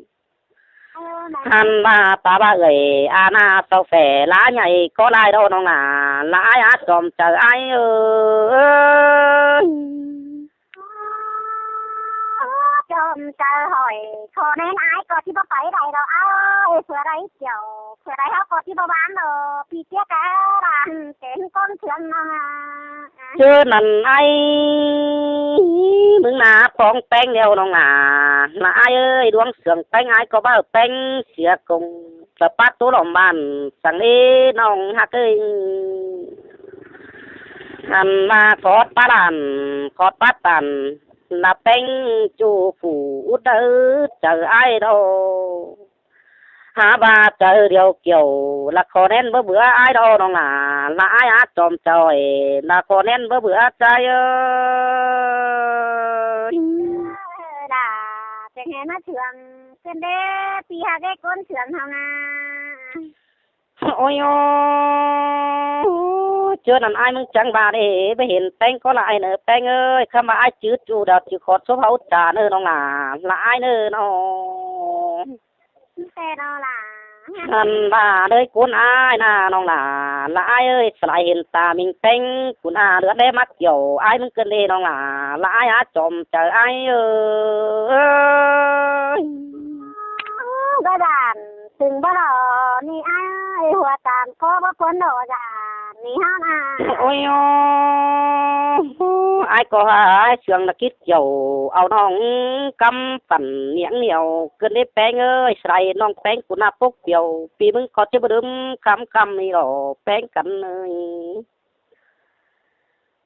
Hăn ꞌva ta ꞌva ới, a ꞌna sáo phé, lá nhảy ꞌcọ lai đó ꞌnọng lả, lả ải á, chom chaư ải ơi. Chom chaư hỏi, khó ꞌnén ải ꞌcọ ꞌchí báu pay đảy đó ải ơi, phua đảy chiêu, phua đảy ꞌháu ꞌcọ ꞌchí báu bán đó, ꞌpi ꞌchía cá đa, ꞌtến ꞌcốn siêng ꞌnọng lả. ꞌChớ ꞌnặn ải ꞌmứng ꞌnạ phóng ꞌpéng đeo ꞌnọng lả, lả ải ơi, ꞌluống siêng ꞌpéng ải ꞌcọ báu ꞌpéng sia công, ꞌchọ pắt ꞌtố lom bản săng ꞌnị ꞌnọng ꞌhặc ơi. Hăn ꞌva khót pá đản, khót pá tản, lả ꞌpéng ꞌchu phủ út đaư chaư ải đó. Hả ꞌva chaư điêu kiẻo, lả khó ꞌnén báu bứa ải đó ꞌnọng lả, lả ải á, chom chaư, lả khó ꞌnén báu bứa chaư ơi. Đa, chắng hên ꞌmá siêng, ꞌcốn đé, ꞌpi ꞌhặc ꞌcốn siêng hảư ꞌnạ. Ôi ôi, ꞌchớ ꞌnặn ải ꞌmứng chắng ꞌva đi, ꞌviạk hên ꞌpéng ꞌcọ lai ꞌnớ ꞌpéng ơi, khá ꞌva ải chứ ꞌchu đaư ꞌchư khót sốp ꞌháu chả ꞌnớ ꞌnọng lả, lả ải ꞌnớ ꞌnớ. Té đó lả. Hăn ꞌva đới ꞌcốn ải ꞌnạ ꞌnọng lả, lả ải ơi, sải lai hên ta ꞌminh ꞌpéng, ꞌcốn a ꞌlứa đé ꞌmặc kiẻo ải ꞌmứng ꞌcơn đi ꞌnọng lả, lả ải á, chom chaư ải ơi. Báu đản, tưng báu lo, ꞌnị ải ơi, hua tam ꞌcọ báu ꞌcốn lo dản, ꞌnị ꞌháu ꞌnạ. Ôi ôi, ải ꞌcọ hả, ải siêng ꞌnạ kít kiẻo, au ꞌnọng cắm phản niếng niêu, ꞌcơn đi ꞌpéng ơi, sải lai ꞌnọng ꞌpéng ꞌcốn a pốc piêu, ꞌpi ꞌmứng ꞌcọ ꞌchí báu đưm, khắm khắm ꞌnị lo, ꞌpéng căn ơi.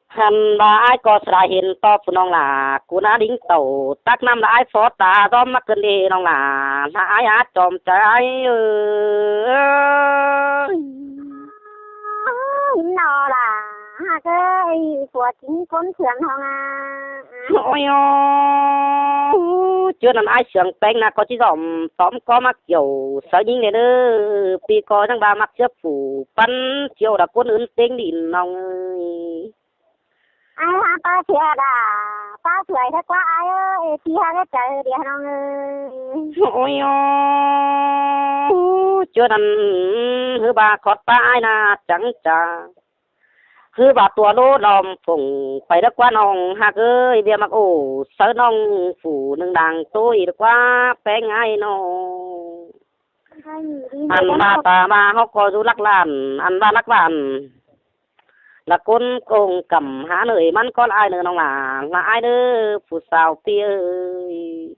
Hăn ꞌva ải ꞌcọ sải lai hên ꞌto phủ ꞌnọng lả, ꞌcốn a đính tảu, tắc ꞌnặm lả ải phó ta, ꞌdóm ꞌmặc ꞌcơn đi ꞌnọng lả, lả ải á, chom chaư ải ơi. Nó lả, ꞌhặc ơi, phua chính ꞌcốn siêng hảư ꞌnạ. Ôi ôi, ꞌchớ ꞌnặn ải siêng ꞌpéng ꞌnạ ꞌcọ ꞌchí dỏm, tóm ꞌcọ ꞌmặc kiẻo, sáư ꞌnhính đi ꞌnớ, ꞌpi ꞌcọ ꞌnhắng ꞌva ꞌmặc sia phủ, păn chiêu đa ꞌcốn ứn ꞌtếng đi ꞌnọng ơi. Ải hả, ꞌpá sia đa, ꞌpá sưởi ꞌhặc ꞌquá ải ơi, ꞌpi ꞌhặc ꞌcọ chaư đi ꞌnọng ơi. Ôi ôi, ꞌchớ ꞌnặn ꞌhứ ꞌva khót pá ải ꞌnạ chắng chả, ꞌhứ ꞌva tua lố lom phủng pay đé ꞌquá ꞌnọng ꞌhặc ơi, ꞌviạk ꞌmặc ổ, sáư ꞌnọng phủ ꞌnưng đang ꞌtố ꞌnị đé ꞌquá ꞌpéng ải ꞌnớ. Ăn ꞌva ta ꞌva ꞌháu ꞌcọ dú lắc lan, ăn ꞌva lắc lan. Lả ꞌcốn công căm hả ꞌnới ꞌmắn ꞌcọ lai ꞌnớ ꞌnọng lả, lả ải ꞌnớ, phủ sao ꞌpi ơi.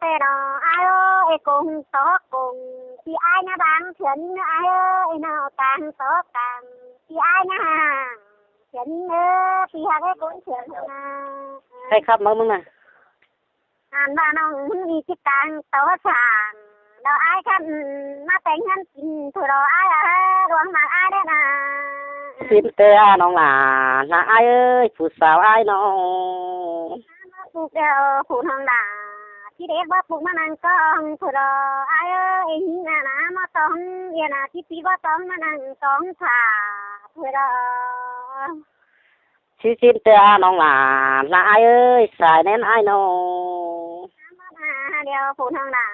Té đó ải ơi, công tó công, ꞌpi ải ꞌnạ bang thiến ꞌnớ ải ơi, ꞌnạ bang tó bang, ꞌpi ải ꞌnạ thiến ꞌnớ, ꞌpi ꞌhặc ꞌcốn thiến ꞌnớ. Hay khắp máư ꞌmứng ꞌnạ. Ăn ꞌva ꞌnọng ꞌmứng đi chít tang tó sàng, đó ải khắp ꞌmá téng ꞌhướn kin, phủ đó ải a, ꞌluống ꞌmặc ải đé ꞌnạ. Xin té a ꞌnọng lả, lả ải ơi, phủ sao ải ꞌnớ. Puk đeo phủ ꞌnọng lả, ꞌchí đét báu puk ꞌmá ꞌnăng ꞌcóng thôi đó. Ái ơi, ꞌhịn ꞌnạ ꞌnạ ꞌmá tóng, ꞌviạk ꞌnạ ꞌchí ꞌchí báu tóng ꞌmá ꞌnăng tóng thả thôi đó. ꞌChí ꞌchí ꞌtẹ ꞌnọng lả, ꞌlạ ái ơi, sai ꞌnén ái ꞌnọ. ꞌMá ꞌnạ đeo phủ ꞌnọng lả,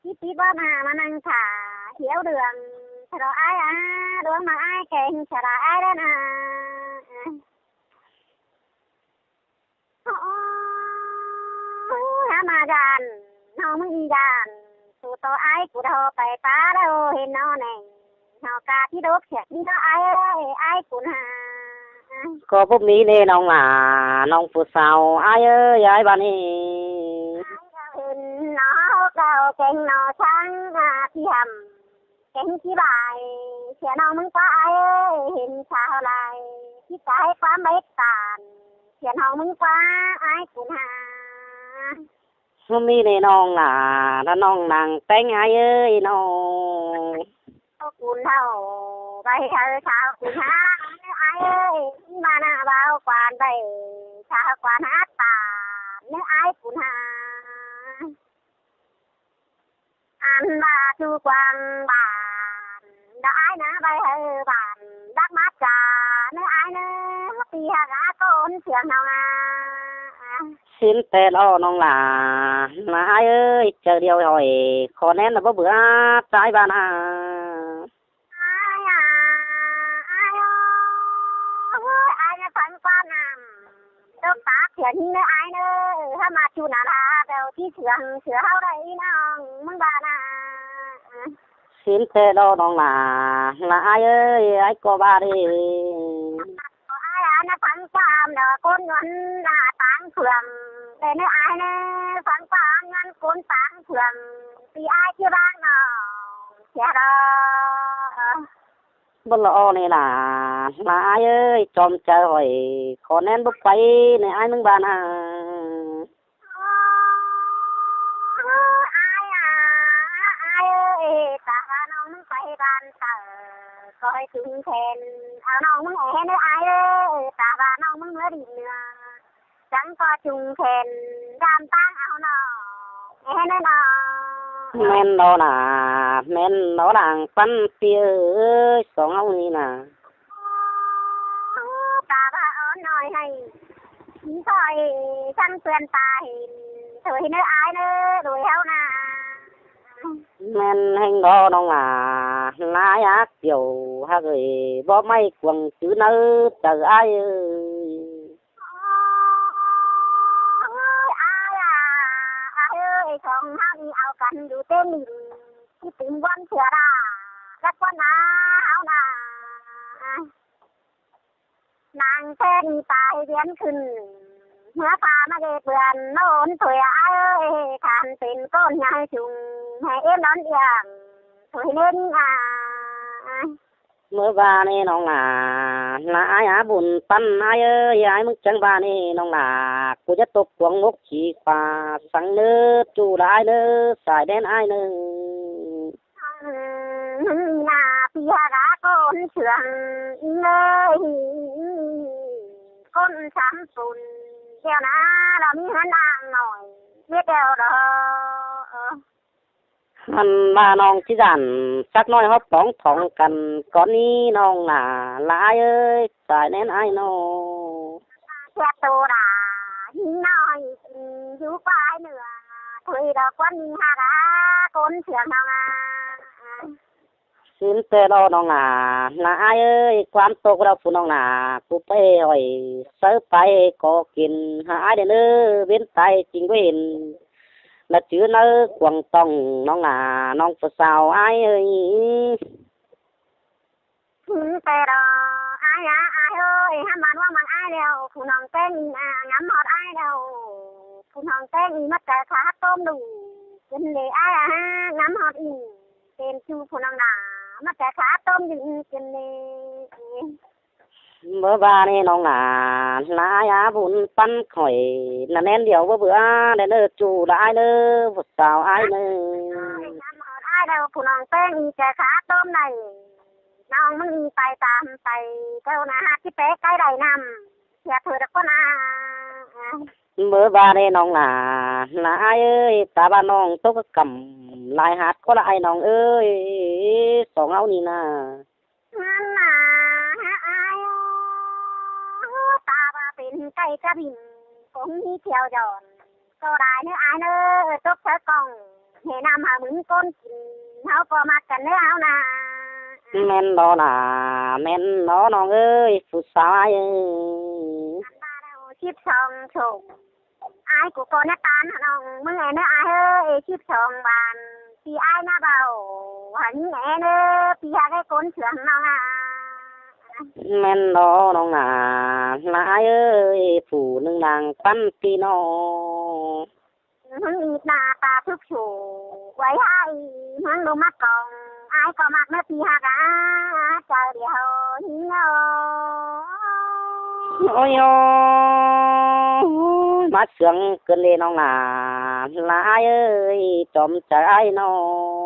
ꞌchí ꞌchí báu ꞌmá ꞌmá ꞌnăng thả, hiếu đường thôi đó ái á, đuống ꞌmá ái kéng, chả là ái đen à. Ơ, há ꞌmá dản, ꞌnọng ꞌmứng dản, phủ tô ái phủ đaư pay pá đaư hên ꞌnọ nẻng, ꞌnọ ca ꞌchí đốc sẹt ꞌnị đó ái ơi, ái phủ ꞌnạ. ꞌCọ báu ꞌmí ꞌnê ꞌnọng lả, ꞌnọng phủ sáo ái ơi, ái ꞌva ꞌnị. Ái đaư hên ꞌnọ, đaư kéng ꞌnọ sáng, à, ꞌchí hẳm. Kéng ꞌchí bái, sia ꞌnọng ꞌmứng ꞌquá ái ơi, hên sa hảư lai, ꞌchí ca hảư ꞌquám bết tản, sia ꞌnọng ꞌmứng ꞌquá ái phủ ꞌnạ. ꞌMí ꞌnê ꞌnọng lả, ꞌlạ ꞌnọng ꞌnăng téng ái ơi ꞌnọ. Phủ ꞌnọng, bái hảư sa phủ ꞌnạ, ái ơi, ꞌmá ꞌnạ báu quan bái, sa hảư quan hák tản, ꞌnớ ái phủ ꞌnạ. Ăn ꞌva ꞌchu quảng bản, đa ái ꞌnạ bái hảư bản, đắc mát cả, ꞌnớ ái ꞌnớ, ꞌpi hák ꞌcốn siêng ꞌnọng à. ꞌSịn ꞌtẹ ꞌlạ ꞌnọng lả, ꞌlạ ái ơi, chaư điêu hỏi, khó ꞌnén ꞌnạ báu bươn, ái ꞌva ꞌnạ. Ái à, ái ơi, ái ꞌnớ phắng ꞌquám ꞌnặm. Tốc táp thiện ꞌnớ ái ꞌnớ, hák ꞌmá ꞌchu ꞌnạ ꞌlạ, đaư ꞌchí siêng, sửa hảư đảy ꞌnọng ꞌmứng ꞌva ꞌnạ. ꞌSịn ꞌtẹ ꞌlạ ꞌnọng lả, ꞌlạ ái ơi, ái ꞌcọ ꞌva đi. Ái à, ꞌnớ phắng ꞌquám đaư ꞌcốn ꞌnhuôn ꞌnạ táng phượng, đảy ꞌnớ ái ꞌnớ phắng ꞌquám ꞌnhuôn ꞌcốn táng phượng, ꞌpi ái ꞌchí báng ꞌnọng, sia đó. Báu ꞌlạ ꞌnị lả, ꞌlạ ái ơi, chom chaư hỏi, khó ꞌnén báu pay, ꞌnớ ái ꞌmứng ꞌva ꞌnạ. Ái à, ái ơi, ta ꞌva ꞌnọng ꞌmứng pay bản táo, khỏi chung khen, au ꞌnọng ꞌmứng é ꞌnớ ái ơi, ta ꞌva ꞌnọng ꞌmứng ꞌmứa đi ꞌnưa. Chắng ꞌcọ chung khen, dam ꞌtáng au ꞌnọng, é ꞌnớ ꞌnọng. ꞌMen đó nả, ꞌmen đó đang pắn ꞌpi ơi, song ꞌháu ꞌnị nả. Ta ꞌva ók ꞌnọi hảư, khỏi chắng ꞌpươn ta hên, thôi ꞌnớ ái ꞌnớ, đuổi ꞌháu nả. ꞌMen ꞌhêng đó ꞌnọng lả, ꞌlạ ái ác kiểu, hák ơi, bók ꞌmạy cuông chứ ꞌnớ, chaư ái ơi. Ôi, ái à, ái ơi, song ꞌháu ꞌnị au căn dú ꞌtếng ꞌnị, ꞌchí tứm ꞌquám sửa đa, đắc ꞌquám ꞌnạ, ꞌháu nả. Nẳng ꞌtếng ꞌnị tai ꞌviến khửn, ꞌmứa pha ꞌmá ꞌdệt bươn, ꞌmá ôn thôi ái ơi, khăn pên ꞌcốn ꞌnhai sung, hảư ꞌếm đón iảng, thôi ꞌnến à. ꞌMớ ꞌva ꞌnị ꞌnọng lả, ꞌlạ ái á bun păn ái ơi, ái ꞌmứng chắng ꞌva ꞌnị ꞌnọng lả, ꞌcú dắt tốc cuông ốc chỉ khóa săng ꞌnớ, ꞌchu ꞌlạ ái ꞌnớ, sai đen ái ꞌnớ. ꞌMứng ꞌnị nả, ꞌpi hák ꞌcốn siêng, ꞌnị ơi, ꞌcốn sắm pun, ꞌlẹo nả, ꞌlẹo ꞌmí ꞌhướn đang ꞌnọi, ꞌmí ꞌlẹo đó. ꞌMắn ꞌva ꞌnọng ꞌchí dản, sắc ꞌnọi hók tóng thỏng căn, cón ꞌnị ꞌnọng lả, ꞌlạ ái ơi, sai ꞌnén ái ꞌnọ. Thiệt tù đả, ꞌhịn ꞌnọi, dú ꞌquá ái ꞌnựa, thôi đó ꞌquám ꞌnị hák ꞌcốn siêng ꞌnọng à. ꞌSịn ꞌtẹ ꞌlạ ꞌnọng lả, ꞌlạ ái ơi, ꞌquám tốc đaư phủ ꞌnọng lả, ꞌcú pay hỏi, sáư pay có kin, hák ái đen ơ, ꞌviến tai chính ꞌquá hên. Lả chứ ꞌnớ cuông tỏng ꞌnọng lả, ꞌnọng phủ sáo ái ơi. ꞌSịn ꞌtẹ đó, ái á, ái ơi, hák ꞌmắn ꞌváng ꞌmắn ái ꞌlẹo, phủ ꞌnọng ꞌtếng ꞌnị à, ngắm ꞌhọt ái ꞌlẹo, phủ ꞌnọng ꞌtếng ꞌnị ꞌmá chaư khả hák ꞌtôm đu, kin lê ái á, ngắm ꞌhọt ꞌnị, pên ꞌchu phủ ꞌnọng lả, ꞌmá chaư khả hák ꞌtôm đu, kin lê. ꞌMớ ꞌva ꞌnị ꞌnọng lả, ꞌlạ ái á bun păn khỏi, nả ꞌnén điêu báu bươn, đen ơ ꞌchu ꞌlạ ái ꞌnớ, phủ sáo ái ꞌnớ. Ngắm ꞌhọt ái ꞌlẹo, phủ ꞌnọng ꞌtếng ꞌnị chaư khả hák ꞌtôm đảy. ꞌNọng ꞌmứng ꞌnị pay tam pay, ꞌcọ nả hák ꞌchí pé cai đảy ꞌnặm, sia thôi đó ꞌcốn à. Báu ꞌva ꞌnị ꞌnọng nả, nả ải ơi, ta ꞌva ꞌnọng tốc cắm lai hạt ꞌcọ ꞌlạ ải ꞌnọng ơi, song ꞌháu ꞌnị nả. Ngăn nả, ải ơi, ta ꞌva pên cai cá bỉm, cũng ꞌnị thiêu dọn, ꞌcọ đảy ꞌnớ ải ꞌnớ, tốc ꞌchớ cỏng, hê ꞌnặm hảư ꞌmứng ꞌcốn kin, ꞌháu ꞌcọ ꞌmặc căn ꞌnớ ꞌháu nả. ꞌMen đó nả, ꞌmen đó ꞌnọng ơi, phủ sáo ải ơi. Ăn ꞌva ꞌnớ síp song sổ. Ải ꞌcọ ꞌcọ ꞌnớ ꞌtan hả ꞌnọng, ꞌmứng ải ꞌnớ ải ơi, síp song bản, ꞌpi ải ꞌnớ báu, hả ꞌnị ải ꞌnớ, ꞌpi hả cái ꞌcốn sương ꞌnọng à. ꞌMen đó ꞌnọng nả, nả ải ơi, phủ ꞌnưng đang pắn ꞌpi ꞌnọng. ꞌMứng ꞌnị nả ta thứk sổ, quay hả ꞌi, ꞌmứng đu ꞌmặc cỏng, ải ꞌcọ ꞌmặc ꞌnớ ꞌpi hả cả, chaư điêu ꞌnị ꞌnớ. Ôi ôi, mát sương cơn lê ꞌnọng nả, nả ải ơi, chom chaư ải ꞌnọng.